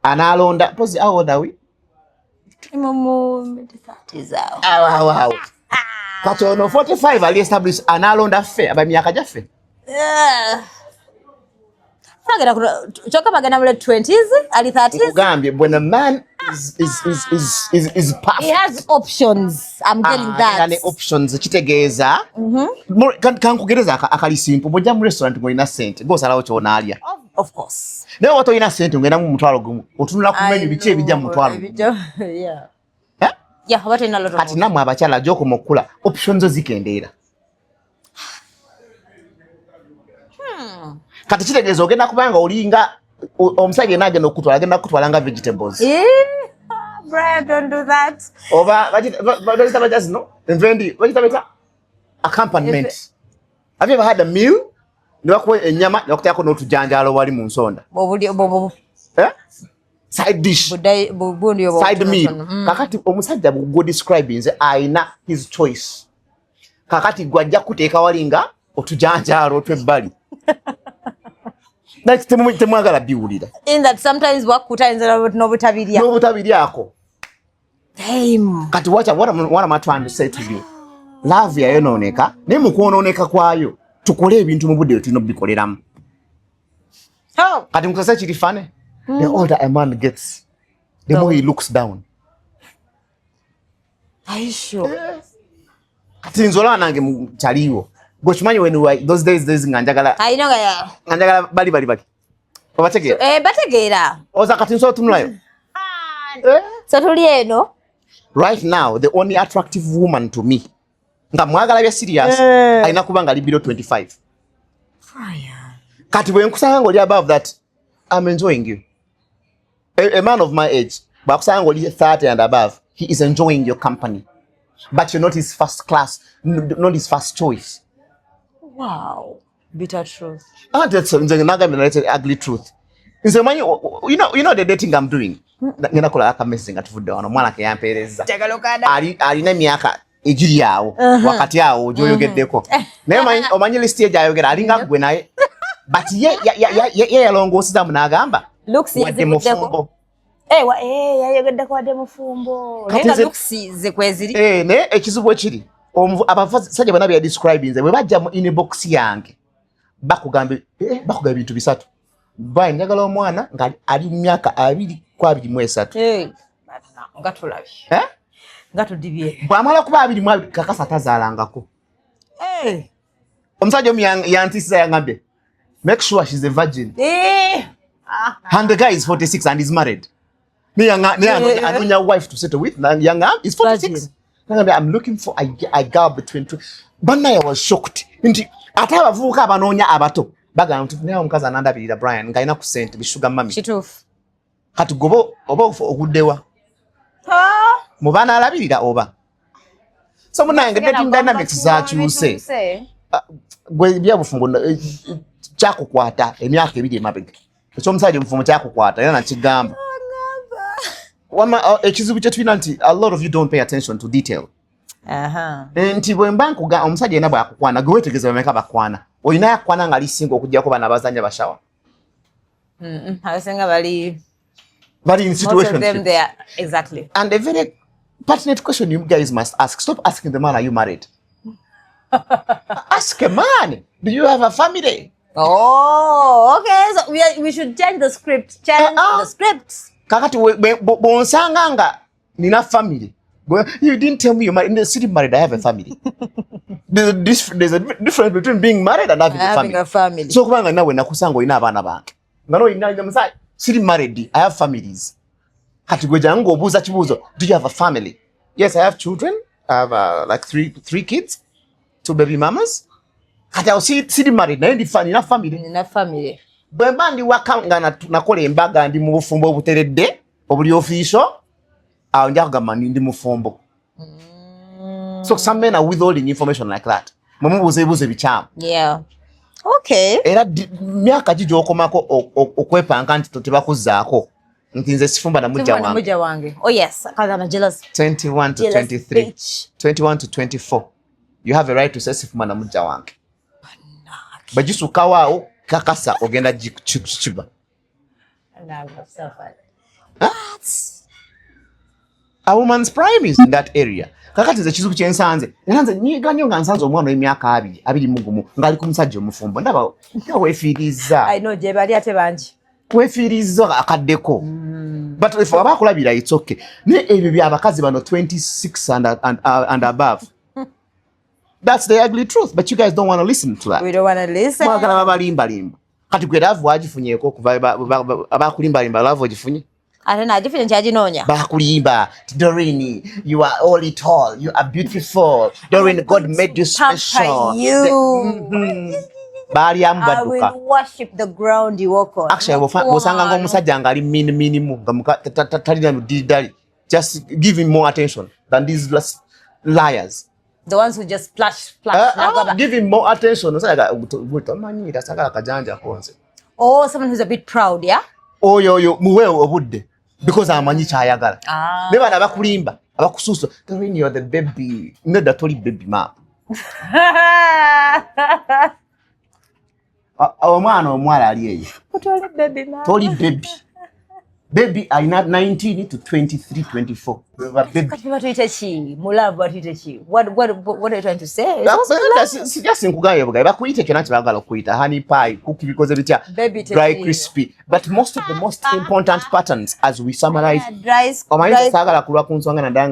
Analonda pozi, how old are we? Tuli mu mid-30s awo. Awo awo awo. Kati ono 45 ali established analonda ffe abamyaka gyaffe? Kyokka bagenda mu late 20s, early 30s. Nkugambye, when a man is He perfect, has options. I'm getting that. ne options kitegeeza kankugereza akali simple. Bw'ojja mu restaurant ng'olina sente, gosalawo ky'onaalya. Of course. Naye oba tolina sente, ng'endamu mu 10,000, otunula ku menu, biki ebijja mu 10,000? Yeah. Eh? Yeah, oba tolina lot of Kati nammwe abakyala gy'okoma okukula, options zo zikendeera. Kati kitegeeza ogenda kubanga olinga omusajja yenna agenda okukutwala, agenda kukutwala nga vegetables. Eh, Brian, don't do that. Oba bagita batya zino envendi, bagita batya, accompaniment. Have you ever had a meal ne bakuwa ennyama ne bakuteekako n'otujanjaalo wali mu nsonda? Eh? Side dish. Bundi obwo Side meal. butonotono. Kakati omusajja gwe describe nze ayina his choice. Kakati gwe ajja kuteeka wali nga otujanjaalo otw'ebbali. Like temwagala biwulira. In that sometimes wakuta ayinza n'obutabirya. N'obutabiryako. Damn. Kati what am I trying to say to you? Love yayonooneka, naye mu kwonooneka kwayo tukole ebintu mu budde bwe tulina okubikoleramu. Oh. Kati mukasa kiri funny, the older a man gets, the more he looks down. Are you sure? Kati nze olaba nange kyaliwo gwe kimanyi, when we were, those days nga njagala I know, yeah. nga njagala bali bali bali, obategeera? Eh, bategeera. Oza kati nsobola otunulayo. Eh? So tuli eno. Right now the only attractive woman to me nga mwagala bya serious Eh. alina kuba nga ali below 25. Kati bwe nkusanga ng'oli above that, I'm enjoying you. A man of my age, bw'akusanga ng'oli 30 and above, he is enjoying your company. But you're not his first class, not his first choice. Wow. Bitter truth. Anti nze nagambye naleeta ugly truth. Nze manyi, you know the dating I'm doing. Ngenda kola aka message nga tuvudde wano, omwana ke yampeerezza. Alina emyaka egiri awo wakati awo gy'oyogeddeko, naye omanyi list ye gy'ayogera alinga gwe, naye but ye yalongoosezaamu n'agamba Looks wadde yazivuddeko. mufumbo. Eh, yayogeddeko wadde mufumbo. Kati Naye nga looks ze kweziri. Eh, naye ekizibu ekiri abasajja bonna bye yadescribinze bwe bajja mu inbox yange bakugamba ebintu bisatu. Brian, njagala omwana nga ali mu myaka 20 ku 23. Eh, nga tulabye. Eh? Nga tudibye. Bw'amala kuba 22, kakasa tazaalangako. Eh. Omusajja omu yantiisiza, yangambye, "Make sure she's a virgin." Eh. Ah. And the guy is 46 and is married. Naye anoonya wife to settle with. Yangamba is 46. Virgin. Nangambye, "I'm looking for a girl between two." Bannaye, I was shocked nti ate abavubuka abanoonya abato bagamba nti naye omukazi anandabirira, Brian, ng'alina ku ssente, bi sugar mummy. Kituufu. Kati goba oba oguddewa Ah. mu banaalabirira oba? So munange, dating dynamics zakyuse. Gwe byabufumbo kyakukwata emyaka 2 emabega, ekyomusajja omufumbo kyakukwata era nakigamba. Wama, ekizibu kye tulina nti a lot of you don't pay attention to detail. Aha. Nti bwe mba nkuga omusajja yenna bwakukwana, gwe weetegereza bameka bakwana. Olina yakwana nga alisinga okugjako bano abazanya bashawa. Abasinga bali Bali in most of them situationship. They are exactly. And a very pertinent question you guys must ask: stop asking the man, "Are you married?" Ask a man, "Do you have a family?" Oh, okay. So we should change the script. Change Uh-uh. the script. Kakati bw'onsanga nga nina family, you didn't tell me you're married. No, siri married, I have a family. There's a difference between being married and having a Having family. a family. So kubanga nawe nakusanga olina abaana bange nga noolina musajja, siri married, I have families. Kati gwe jangu ng'obuuza kibuuzo, "Do you have a family?" Yes, I have children. I have like three kids, two baby mamas. Kati awo siri married, naye nina family. Nina family. Bwe mba ndi waka nga nakola embaga, ndi mu bufumbo obuteredde obuli official, awo nja kugamba ndi mufumbo. So some men are withholding information like that. Mwemubuuza ebibuuzo ebikyamu. Yeah. Okay. Era myaka ki gy'okomako okwepanka nti tebakuzzaako nti nze sifumba na mujja Sifumba na wange? mujja wange. Oh yes, because I'm a jealous 21 to jealous 23. bitch. 21 to 24, you have a right to say sifumba na mujja wange. Bwe gisukkawo awo, kakasa ogenda kiba. And I'm so funny. A woman's prime is in that area. Kakati nze ekizibu kyensanze, era nze nyiga nnyo nga nsanze omwana w'emyaka 21 ng'ali ku musajja omufumbo, ndaba nga weefiirizza. I know gye bali ate bangi. Weefiirizza akaddeko. But if aba akulabira, it's okay. Naye ebyo byabakazi bano 26 and above, that's the ugly truth, but you guys don't want to listen to that. We don't want to listen. Mwagala babalimbalimba. Kati gwe love wagifunyeeko okuva abakulimbalimba? Love ogifunye? Ate nagifunye, nkyaginoonya. Bakulimba, "Doreen, you are all it all, you are beautiful, Doreen, God made you special." Pamper you. Baalyamu I badduka. will worship the ground you walk on. Actually, bw'osanga ng'omusajja ng'ali mini minimu nga talina ludiridali, just give him more attention than these last liars. The ones who just splash, splash. Give him more attention. Omusajja tomanyiira, sagala kajanja konze. Oh, someone who's a bit proud, yeah? Oyo muwe obudde because amanyi kyayagala. Ah. Naye bano abakulimba, abakusuusa, "Doreen, you're the baby," nedda, toli baby mama. Omwana omuwala ali eyo, Toli baby mama. toli baby. Baby alina 19 to 23, 24. Ba baby. Kati batuyite ki? Mu love batuyite ki? What are you trying to say? It's also love. Sijja sinkugambye bugaye, bakuyite kyonna kyebagala okuyita, honey pie, cookie, bikoze bitya, Baby dry tekiriyo. crispy. But most of the most important patterns, as we summarize, Dry, omanyi dry. saagala kulwa ku nsonga naddala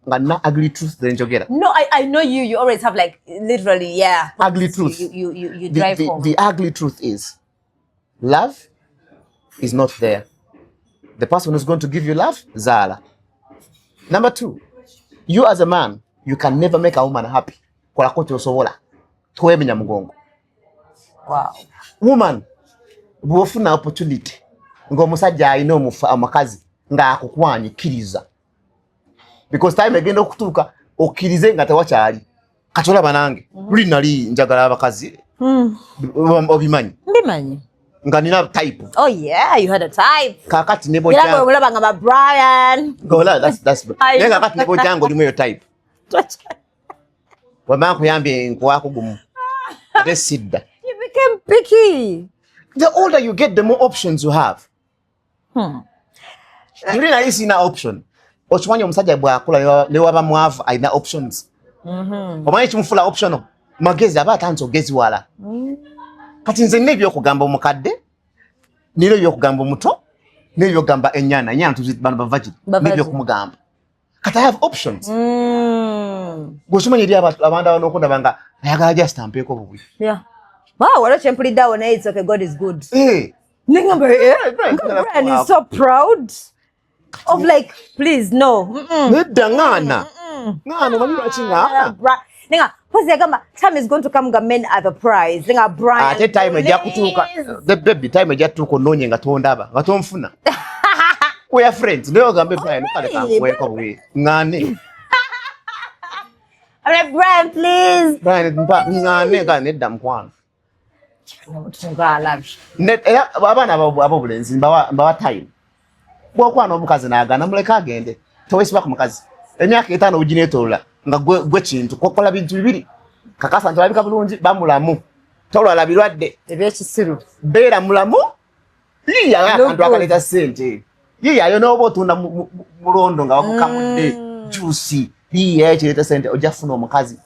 nga nna ugly truth zenjogera. No, I know you. You always have like literally, yeah. Ugly truth. You drive home. The ugly truth is love is not there. The person who's going to give you love, zaala. Number two, you as a man, you can never make a woman happy. Kolako kyosobola, towemenya mugongo. Wow. Woman, bw'ofuna opportunity ng'omusajja alina omukazi ng'akukwanye, kkiriza, because time egenda okutuuka okkirize nga tewakyali. Kati olaba nange luli nali njagala abakazi, obimanyi. Mbimanyi. Nga nina type. Oh yeah, you had a type. Kakati ne Era bwojja bwe mulaba nga ba Brian. Ng'olaba, that's I naye kakati ne bwojja ng'olimu eyo type, bwemba nkuyambye nkuwaako gumu ate sidda. You became picky. The older you get, the more options you have. Luli nali sirina option. Okimanyi omusajja bw'akula ne waba mwavu alina options. Omanyi ekimufuula optional? Magezi, aba atandise ogeziwala. Kati nze nina ebyokugamba omukadde, nina ebyokugamba omuto, n'ebyokugamba ennyana. Ennyana tuzi bano ba virgin. Ba virgin. N'ebyokumugamba. Kati I have options. Gwe okimanyi eri abantu abanokundaba nga ayagala just ampeeko bubi. Yeah. Wow, waliwo kyempulidde awo, naye it's okay, God is good. Eh, Nengamba, eh, Brian, Brian is so proud of, like, please, no. Nedda, ŋŋaana, ŋŋaana. Omanyi lwaki ŋŋaana? Nenga, pozi yagamba time is going to come nga men are the prize. Nenga Brian. Ate time ejja kutuuka, Please. the baby, time ejja kutuuka onoonye nga tondaba, nga tonfuna. We are friends, naye ogambe Brian, kale kankuweeko bubi, ŋŋaane. I'm like, Brian, please. Brian, mpa ŋŋaane nga nedda, mukwano. Ng'alabye. Era abaana ab'obulenzi mbawa time. Bwokwana omukazi n'agaana, muleke agende. Tewesiba ku mukazi emyaka 5 ogineetolola nga gwe kintu kokola bintu bibiri: kakasa nti olabika bulungi, bamulamu, tolwala birwadde Ebyekisiru. Beera mulamu, yiyayo akantu Look good. akaleeta ssente, yiyayo n'oba otunda mulondo nga wakukamudde juice, yiyayo kireeta ssente, ojja kufuna omukazi.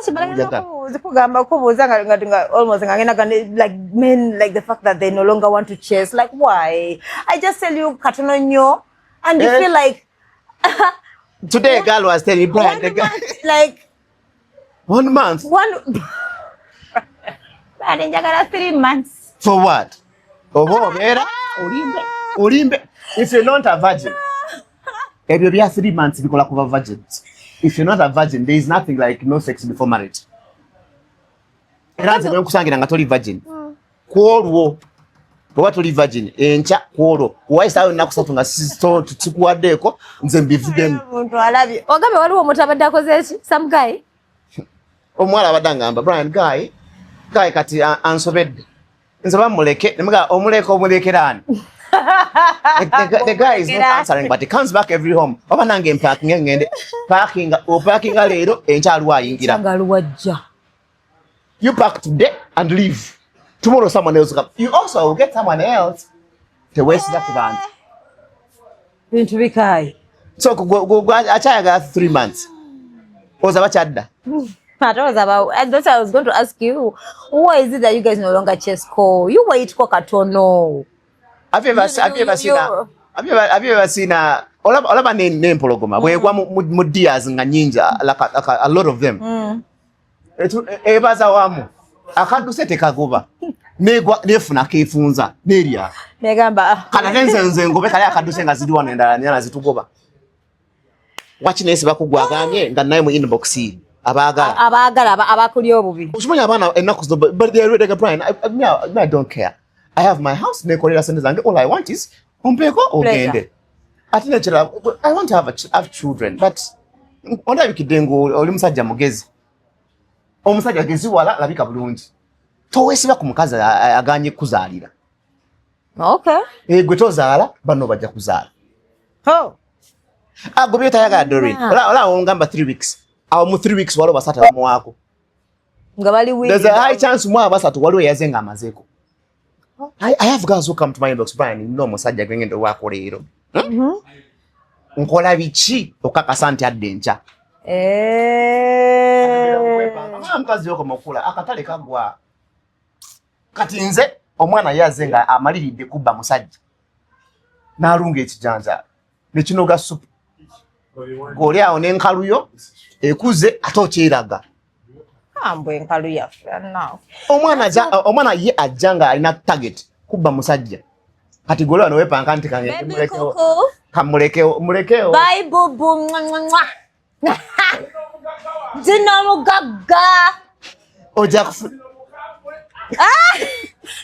Njagala. Kugamba kubuuza nga almost nga ngenda like men, like the fact that they no longer want to chase, like, why? I just tell you katono nnyo and you Eh. feel like Today a girl was telling me, Brian, one the girl, month, like one month. One, Brian, njagala 3 months. For what? Oba obeera olimbe, olimbe. If you're not a virgin, ebyo bya 3 months bikola kuba virgins. If you're not a virgin, there is nothing like no sex before marriage. Era nze bwenkusangira nga toli virgin, kwolwo oba toli virgin, enkya kwolwo wayisawo ennaku 3 nga sikuwaddeeko, nze mbivuddemu. Omuntu alabye ogambe waliwo omuntu abadde akoze eki, some guy. Omuwala abadde angamba, Brian, guy kati ansobedde, nze bamuleke. Nemuga omuleke, omulekeraani? The guy is not answering, but he comes back every home. Oba nange mpakinge ngende parkinga, opakinga leero, enkya aliwo ayingira. Nga luwajja. You pack today and leave tomorrow, someone else come. You also will get someone else. Teweesiga ku bantu. Bintu bikaayi. So akyayagala 3 months, oza bakyadda. I was about, and that's what I was going to ask you. Why is it that you guys no longer chase call? You wait kwa katono. Have you ever, have you ever seen a, have you ever seen a, olaba n'empologoma bwegwa mu deers nga nyingi, like a lot of them. Ebaza wamu, akadduse tekagoba, negwa nefuna kefunza nerya. Negamba, ah, Kati ate nze ngobe kali akadduse nga ziri wano, endala nyana zitugoba. Waki nesi bakugwaganye nga naye mu inbox abaagala. Abaagala abakuli obubi. Okimanyi abaana ennaku zino, but they are ready. Brian, me, I don't care. I have my house, nekolera sente zange. All I want is ompeeko ogende. Ate nekirala, I want to have children, but ondabikidde nga oli musajja mugezi. Omusajja gezi wala labika bulungi, toweesiba ku mukazi aganye kuzaalira. Okay. Eh, gwe tozaala, banno bajja kuzaala. Oh. Ago byotayagala, Doreen. Yeah. Ola ongamba 3 weeks, awo mu 3 weeks waliwo basatu abamuwaako. Nga bali willing. There's a high chance mu abasatu waliwo eyaze nga amazeeko. I have girls who come to my inbox, Brian, nina omusajja gwe ngenda owaako leero. Hmm? Nkola biki okakasa nti adda enkya? Eh. Omwana mukazi yokoma okukula, akatale kagwa. Kati nze omwana yaze nga amaliridde kubba musajja. N'alunga ekijanjaalo nekinoga supu. Ng'oli awo n'enkaluyo ekuze ate okyeraga. Ambwe enkalu yaffe now. Omwana ye ajja nga alina target kubba musajja. Kati gwe wano weepanka nti Baby mulekewo. kuku. Kamulekewo, mulekewo. Bye boo boo. Mwa, mwa, mwa. Zino mugagga. Ojja kufu Ah!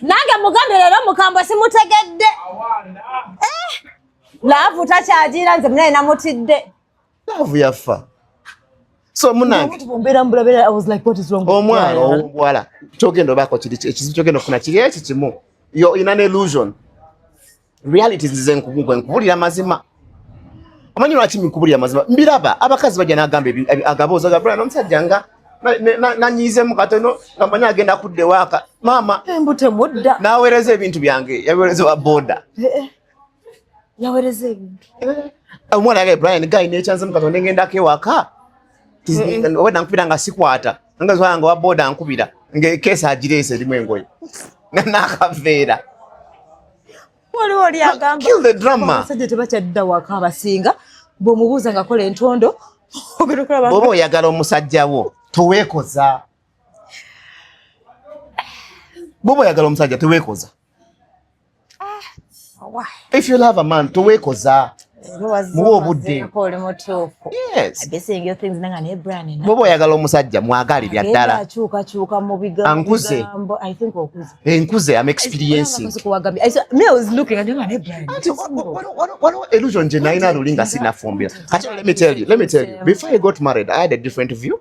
Nange mugambe leero mukambwe simutegedde. Eh! Love takyagira, nze munaye namutidde. Love yafa. So munange, Mbeera mbulabera, I was like, what is wrong with omwana Brian? owobuwala kyogenda obaako kiri, ekizibu kyogenda okufuna kiri eki kimu. Yo in an illusion reality. Nzize nkubulira mazima. Omanyi lwaki nkubulira mazima? Mbiraba abakazi bajja nagamba agaboozi aga Brian, omusajja nga nanyiizemu katono nga manyi agenda kudda ewaaka maama. Embu temudda. Naweereza ebintu byange, yaweereza wa boda. Eh, eh. Yaweereza ebintu. Omwana yagaye Brian guy nekyanzemu katono nengendako ewaka, obwedda nkubira nga sikwata, nga wange wa boda nkubira ngaekeesi agireese erimu engoye n'akaveera. Waliwo oli agamba Kill the drama. Abasajja tebakyadda waka abasinga, bw'omubuuza ng'akola entondo, ogenda okulaba. Bw'oba oyagala omusajja wo toweekoza. Bw'oba oyagala omusajja toweekoza. If you love a man, toweekoza. Muwe obudde. Oli mutuufu. Yes. Naye Brian, Bw'oba oyagala omusajja, mwagalirya ddala. Akyukakyuka mu bigambo. Ankuze. I think okuze. Enkuze, am experiencing. Me, I was looking at him and Brian. Anti waliwo illusion gye nalina luli nga sinafumbira. Kati let me tell you, before I got married, I had a different view.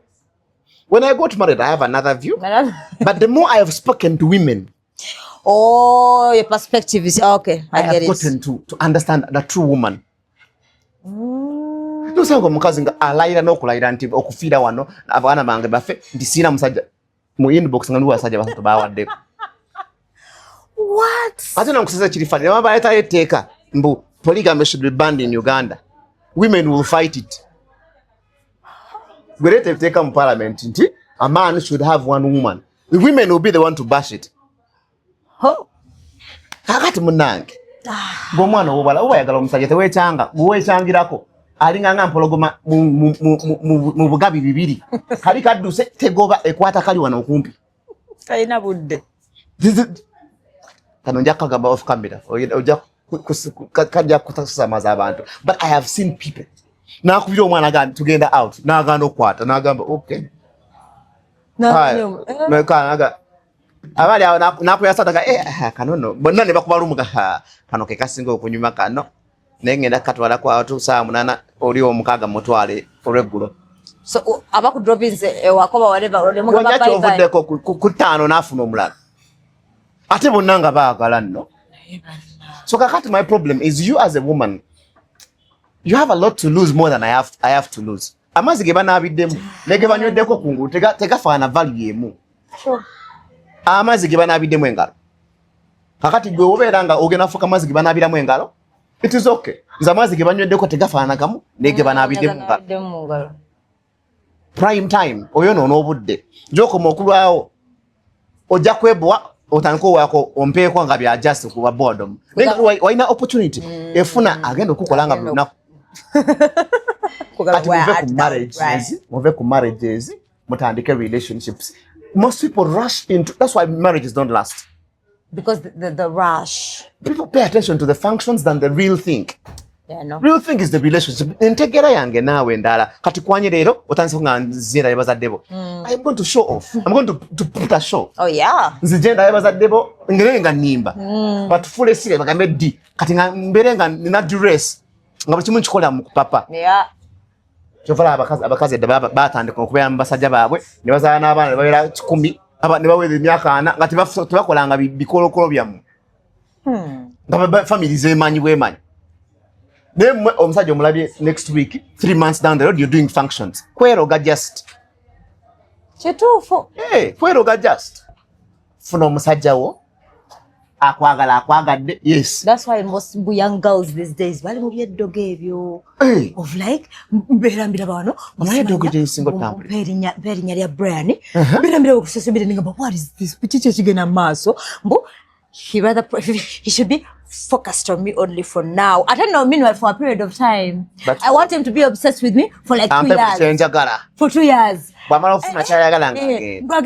When I got married, I have another view. But the more I have spoken to women, Oh, your perspective is okay. I I have get it. gotten to understand the true woman. Nosanga omukazi nga alayira n'okulayira nti okufiira wano abaana bange bafe nti siina musajja, mu inbox nga niwo abasajja basatu bawaddeko. What? Ate nankusesa kiri funny, baba baleetayo etteeka mbu polygamy should be banned in Uganda, women will fight it. Gwe leeta etteeka mu parliament nti a man should have one woman, the women will be the one to bash it. Oh. Kakati munange, ng'omwana owobala oba oyagala omusajja tewekyanga, gwewekyangirako alinga nga mpologoma mu bugabi bibiri, kali kadduse tegoba, ekwata kali wano okumpi. Talina budde. Kano nja kagamba off camera, ojja kajja kutasamaza abantu. But I have seen people nakubira omwana agamba tugenda out, nagaana okukwata, nagamba okay. Abali awo nakuyasataga kano no bonna ne bakuba lumu, kano ke kasinga okunyuma kano, naye ngenda kukatwala kwatu saa 8 oli omukaaga mutwale olweggulo. So abakudropinze ewakoba whatever, nemugamba Wanja bye bye. kyovuddeko ku ttaano n'afuna omulala, ate bonna nga baagala nno. So kakati my problem is, you as a woman, you have a lot to lose more than I have to lose. Amazzi ge banaabiddemu ne ge banyweddeko kungulu tegafaana value emu. Amazzi ge banaabiddemu engalo, kakati gwe obeera nga ogenda fuuka amazzi ge banaabiramu engalo, it is okay. Nze amazzi ge banyweddeko tegafaanagamu ne ge banaabiddemu engalo. Banabiddemu mu ngalo. Prime time oyonoona obudde, gyokoma okulwawo ojja kwebowa, otandika owaako ompeeko nga bya just kuba boredom. Naye nga walina opportunity efuna agenda okukola nga buli lunaku. Kati muve ku marriages, muve ku marriages, mutandike relationships. Most people rush into, that's why marriages don't last. Because the rush. People pay attention to the functions than the real thing. Yeah, no. Real thing is the relationship. Entegeera yange naawe endala. Kati kwanye leero otandise nga nzije ndabe bazadde bo, I'm going to show off, I'm going to put a show. Oh yeah. Nzije ndabe bazadde bo ngere nga nnimba, batufuule sire bagambe ddi, kati nga mbeere nga nina dress nga buli kimu nkikola mu kupapa. Kyova abakazi edda batandika okubeera mu basajja baabwe ne bazaala n'abaana ne babeera 100, ne baweza emyaka 40 nga tebakolanga bikolokolo byammwe, nga family zemanyi bwemanyi. Naye mmwe omusajja omulabye next week, 3 months down the road you're doing functions, kweroga just. Kituufu. Hey, kweroga just. Funa omusajja wo akwagala, akwagadde, yes. That's why most young girls these days bali mu byeddogo ebyo. Hey. Of like mbeera mbiraba wano. Omanyi eddogo gye lisinga otambulira? Mpa erinnya lya Brian, mbeera mbiraba ku social media nengamba, what is this? Kiki ekigenda mu maaso? Mbu he should be focused on me only for now. I don't know, meanwhile for a period of time. But- I want him to be obsessed with me for like 2 Ampe buli years. kyenjagala. For 2 years. Bw'amala okufuna kyayagala nga agenda.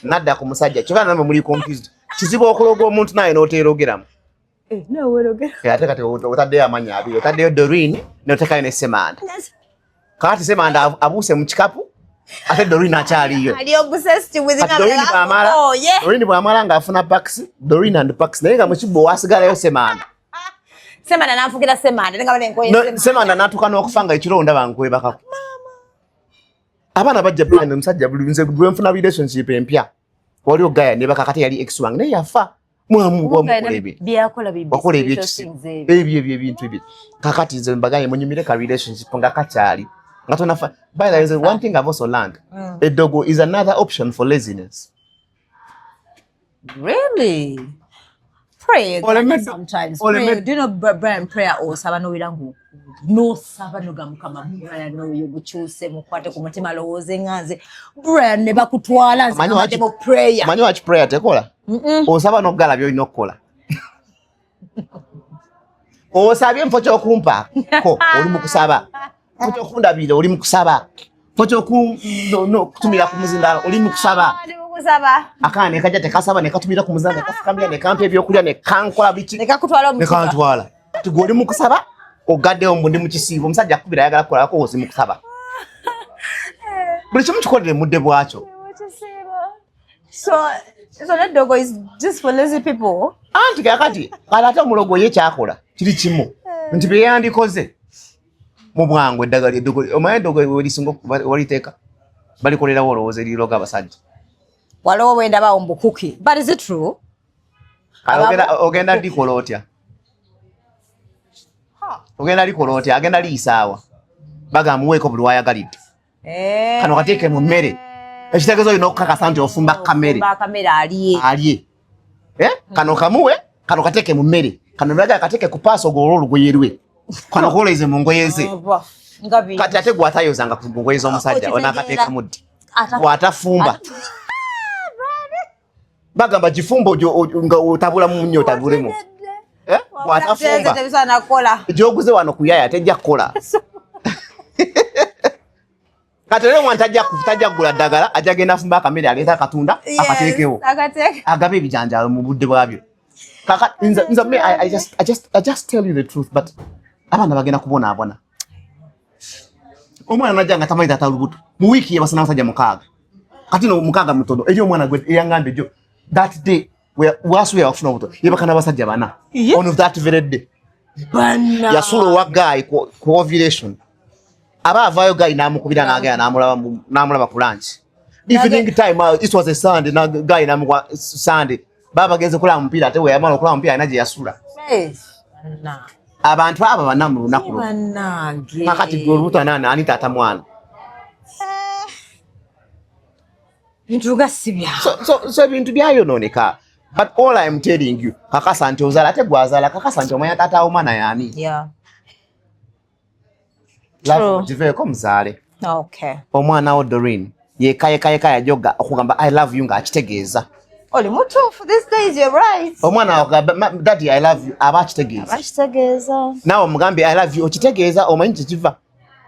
Nadda ku musajja. Kyokka namwe muli confused. Kizibu okuloga omuntu naye n'oteerogeramu. No, werogera. Ate kati otaddeyo amannya abiri, otaddeyo Doreen n'otekayo ne Semanda. Kakati Semanda abuuse mu kikapu. Ate Doreen akyaliyo. Ali obsessed with Kati Doreen bw'amala, Oh, yeah. Doreen bw'amala ng'afuna Pax, Doreen and Pax, naye nga mu kibbo wasigalayo Semanda. Semanda nanfukira Semanda nga bale nkoye No, Semanda. Semanda n'atuuka n'okufa nga ekiro ndaba nkwebakako. Abaana bajja Brian omusajja buli nze lwe nfuna relationship empya. Waliwo gaya ne bakakati yali ex wange naye yafa. Mwamu wamukola ebyo. Byakola bibi. Wakola ebyekisi. Ebyo ebyo ebintu ebyo. Kakati nze mbagaye munyumire ka relationship nga kakyali. Nga tonafa. By the way, one thing I've also learned. Edogo is another option for laziness. Really? Pray sometimes. Pray. Do you know Brian, prayer osaba n'owulira n'osaba noga Mukama Brian oyo gukyuse mukwate ku mutima alowooze nga nze Brian ne bakutwala nze Omanyi mu prayer. Omanyi lwaki prayer tekola? Osaba n'okugala by'olina okukola. Osabye enfo ky'okumpaako oli mu kusaba. Enfo ky'okundabirira oli mu kusaba. Enfo ky'okutumira ku muzindaalo oli mu kusaba. Oli mu kusaba. Akaana ne kajja tekasaba ne katumira ku muzindaalo ne kafukamira ne kampa ebyokulya ne kankola biki. Ne kakutwala Ne kantwala. Kati gwe oli mu kusaba ogaddewo mbu ndi mu kisiibo omusajja akubira ayagala kukolako ozi mu kusaba. Buli kimu kikolere mudde bwakyo. So that dog is just for lazy people. Anti kakati kale ate omulogo ye kyakola kiri kimu nti bye yandikoze mu bwangu eddagala eddogo omanyi eddogo werisinga waliteeka balikolerawo olowooza eriroga abasajja. Waliwo bwendabawo mbu cookie. But is it true? Ogenda likola otya? Ogenda likola otya? Agenda liyisaawa bagamba muweeko buli wayagalidde. Kano kateeke mu mmere. Ekitegeeza olina okukakasa nti ofumba kamere. Alye. Alye. Kano kamuwe, kano kateeke mu mmere. Kano lwaga kateeke ku paaso ogolole olugoye lwe. Kano koleze mu ngoye ze. Kati ate gw'atayozanga ku ngoye z'omusajja onakateeka muddi. Gw'atafumba. Bagamba gifumba nga otabulamu nnyo otabulemu. Gw'atafumba. Gy'oguze wano ku yaya tejja kukola. Kati rero mwana tajja kugula ddagala ajja genda afumba akamere aleeta akatunda akateekewo agabe ebijanjaalo mu budde bwabyo. I just tell you the truth, but abaana bagenda kubonaabona. Omwana najja nga tamanyi taata lubuto mu wiiki yebasa n'abasajja 6. Kati no 6 mutono eri omwana gwe eyangambye jjo that day wasuubira okufuna obuto yebaka n'abasajja 4 on that very day. Yasula owa guy ku ovulation. Aba avaayo guy n'amukubira n'agenda n'amulaba ku lunch. Evening time, it was a Sunday, na guy n'amuwa Sunday. Baba bagenze kulaba mupiira ate we yamala okulaba mupiira alina gye yasula. Abantu abo bana mu lunaku lumu. Kakati gwe olubuto ani taata mwana? Bintu nga si bya. So ebintu byayonooneka. But all I am telling you, kakasa nti ozaala ate gw'azaala kakasa nti omanya taata w'omwana y'ani. Yeah. Love giveeko muzaale. Okay. Omwana wo Doreen yeka yeka yeka yajoga okugamba I love you ng'akitegeeza. Oli mutuufu these days, you're right. Omwana akugamba daddy I love you aba akitegeeza. Akitegeeza. Naawe omugambe I love you okitegeeza omanyi kyekiva.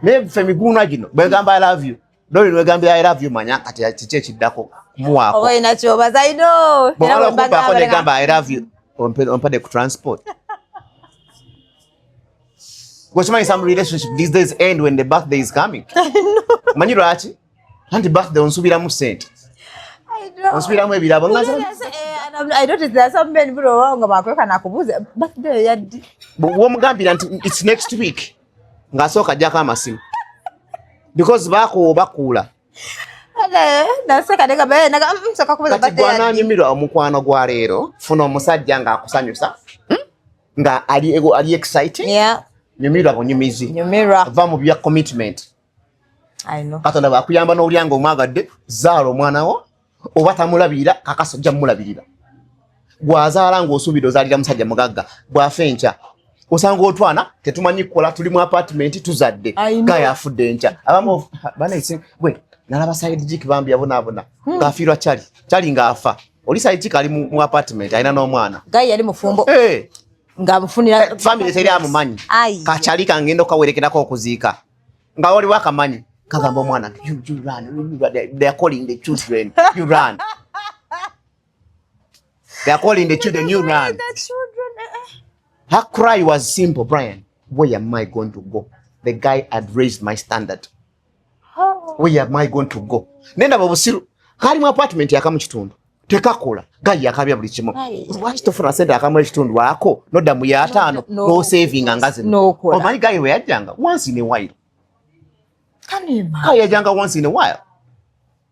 Naye ffe emiguuna gino bwegamba I love you. Doreen wegambye I love you manya kati kiki ekiddako kumuwaako. Oba olina ky'obaza, I know. Bw'omala okumpaako negamba I love you ompadde ku transport. Gwe some relationship these days end when the birthday is coming. Omanyi lwaki? Anti birthday onsuubiramu ssente. Onsuubiramu ebirabo. I noticed there are some men bro nga bakweka nakubuuza birthday yaddi. Bw'omugambira nti it's next week ng'asooka ajjako amasimu. Because bakuula. Kati gw'anaanyumirwa omukwano gwa leero, funa omusajja ng'akusanyusa, nga ali excited. Nyumirwa bunyumizi. Va mu bya commitment. Katonda bw'akuyamba n'owulira ng'omwagadde, zaala omwana wo, oba tamulabirira, kakasa ojja mmulabirira. Gw'azaala ng'osuubira ozaalira musajja mugagga, bw'afa enkya. Osanga otwana tetumanyi kukola tuli mu apartment tuzadde. Guy afudde enkya. Abamu bana nalaba side chick bambi abonaabona. Ng'afiirwa Charlie. Charlie ng'afa. Oli side chick ali mu apartment alina n'omwana. Guy yali mufumbo. Ng'amufunira family teri amumanyi. Kakyali kangenda okawerekerako okuziika. Nga waliwo akamanyi. Kagamba omwana you run, they are calling the children. You run. They are calling the children, you run. The children. Her cry was simple, Brian. Where am I going to go? The guy had raised my standard. Where am I going to go? Nendaba obusiru kali mu apartment yakamu kitundu tekakola gayi yakabya buli kimu. Lwaki tofuna sente akamu ekitundu ako nodda mu yataano n'osavinga nga zino? Omanyi gayi we yajjanga once in a while. Gayi yajjanga once in a while.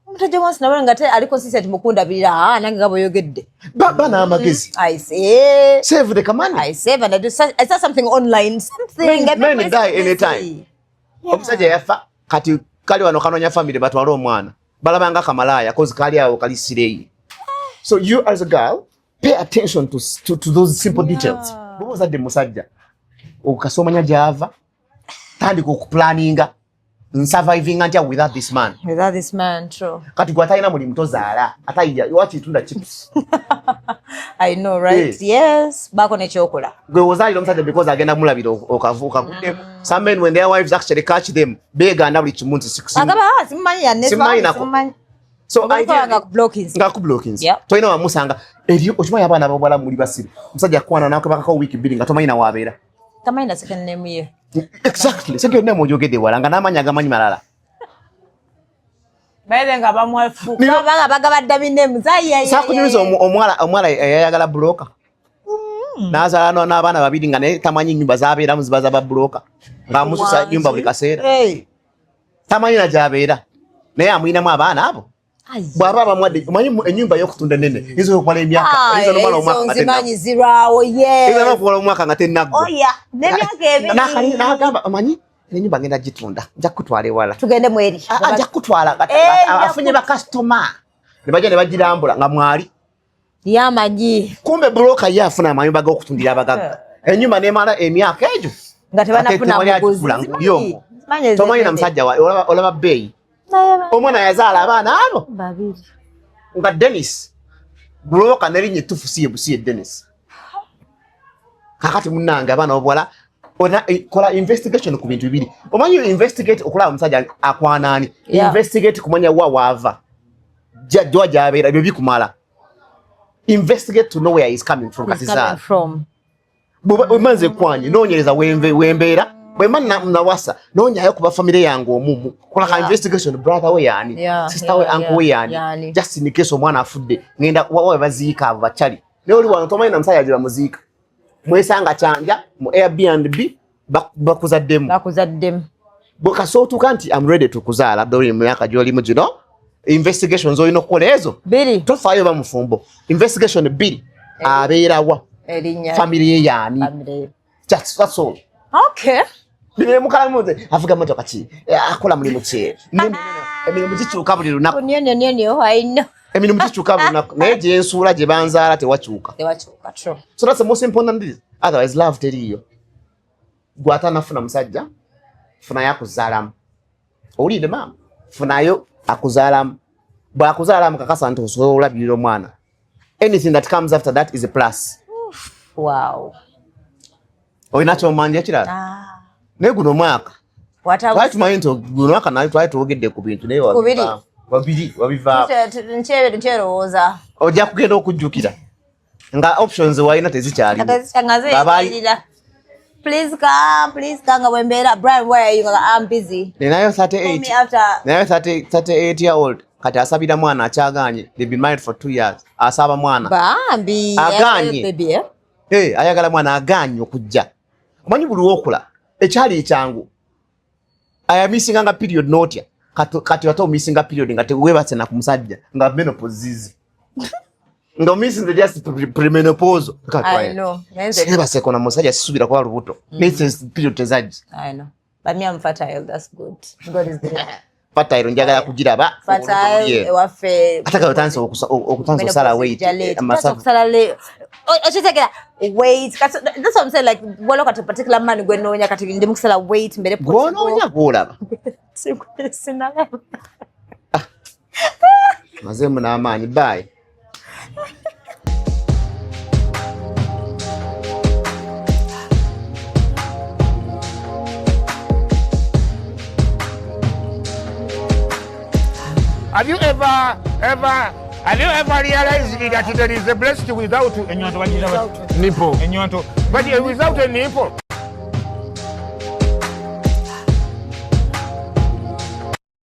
Omusajja wansi nawe nga ali consistent mukundabirira, ah, nange nga bweyogedde. Ba n'amagezi. I see. Save the money. I save and I do I saw something online, something. Men die anytime. Omusajja yafa kati kali wano kanoonya family batwale omwana. Balabanga kamalaaya 'cause kali awo kali sireyi. So you as a girl, pay attention to those simple details. Bw'oba ozadde musajja okasomanya gy'ava, tandika okuplaninga nsurvivinga ntya without this man. Without this man, true. Kati gwe atalina mulimu tozaala, atayija wakitunda chips. I know, right? Yes. Bako nekyokola. Gwe ozaalira omusajja because agenda mulabira okavuuka guddemu. Some men, when their wives actually catch them, beegaana buli kimu nti Agaba, ah, simumanyi yanne. Simumanyi nako. Simumanyi. So Oba nga kublockings. Nga kublockings. Tolina wamusanga eri okimanyi abaana b'obuwala muli basiru. Omusajja akwana n'akwebakako wiiki 2 nga tomanyi na waabeera. Tamanyi na second name ye. Exactly. Second name oyogedde wala nga n'amannya agamanyi malala. Baire nga bamwefuka. Baba bagabadda binemu. Zayi. Sakunyumiza omuwala eyayagala broker. N'azaala n'abaana babiri nga naye tamanyi nnyumba z'abeeramu ziba za babulooka. Ng'amususa nnyumba buli kaseera. Tamanyi na gy'abeera. Naye amuyinamu abaana abo. Bw'aba abamuwadde, omanyi ennyumba y'okutunda ennene eyinza okumala emyaka, eyinza n'okumala omwaka nga tennaggwa. Nzimanyi zirwawo, yes. Eyinza n'okumala omwaka nga tennaggwa. Oh, yeah. N'emyaka ebiri. N'agamba, omanyi ennyumba ngenda gitunda, nja kukutwala ewala. Tugende mweri. Ajja kukutwala, afunye bakasitoma. Ne bajja ne bagirambula nga mwali. Yamanyi. Kumbe broker ye afuna amayumba g'okutundira abagagga. Ennyumba n'emala emyaka egyo. Nga tebanafuna muguzi. Tomanyi na musajja wa, olaba bbeeyi. Omwana yazaala abaana abo babiri. Nga Dennis broker n'erinnya ettuufu si ye busi ye Dennis. Kakati munnange abaana b'obuwala kola investigation ku bintu bibiri. Omanyi investigate okulaba omusajja akwana ani. Investigate kumanya wa waava. Jwa gy'abeera ebyo bikumala. Investigate to know where he's coming from. He's coming from. Bwe nze kwanye noonyereza wembeera. Bwe mba nawasa noonyayo kuba family yange omumu. Kola ka investigation, brother we yaani, sister we, uncle we yaani. Just in case omwana afudde ngenda wawe baziika abo bakyali. Naye oli wano tomanyi na musajja gye bamuziika. Mwesanga Kyanja mu Airbnb bakuzaddemu. Bakuzaddemu. Bwe kasootuka nti I'm ready to kuzaala doli mu myaka gy'olimu gino. Investigations olina okukola ezo. Biri. Tofaayo ba mufumbo. Investigation bbiri. Abeera wa. Erinnya. Family ye yaani. Family. That's all. Okay. Bino mukalamu nze avuga motoka ki? Akola mulimu ki? Emirimu gikyuka buli lunaku. Nyo, I know. Emirimu gikyuka buli lunaku. Naye gye nsuula gye banzaala tewakyuka. Tewakyuka, true. So that's the most important thing. Otherwise love teriiyo. Gwe atanafuna musajja, funayo akuzaalamu. Owulidde maama? Funayo akuzaalamu. Bw'akuzaalamu kakasa nti osobola olabirira omwana. Anything that comes after that is a plus. Wow. Olina ky'omanja ekirala? Naye guno omwaka. Twali tumanyi nti guno omwaka naye twali twogedde ku bintu naye wabivaamu. Nkyerowooza. Ojja kugenda okujjukira nga options walina tezikyaliwo. Please come, please come. Nga bwembeera, Brian, where are you? I'm busy. Ninayo 38. Ninayo 38 year old. Kati asabira mwana akyagaanye. They've been married for 2 years. Asaba mwana. Bambi. Agaanye. Hey, ayagala mwana agaanye okujja. Omanyi buli w'okola ekyali ekyangu. Ayamisinga nga period notya. Kati ate omisinga period nga teweebase na ku musajja nga menopause zizi. Nga omisinze just premenopausal. I know. Seebaseko na musajja sisuubira kuba lubuto. Naye period tezajja. I know. But me, I'm fertile. That's good. God is good. Fertile njagala kugiraba. Fertile ewaffe. Ate kale otandise okusala weight. Okitegera weight. That's what I'm saying. Like waliwo kati particular man gwe nnoonya kati ndi mu kusala weight mbere. Gw'onoonya gw'olaba. Sinalaba. Mazeemu n'amaanyi. Bye. Have you ever realized that there is a blessing without a nipple? But without a nipple.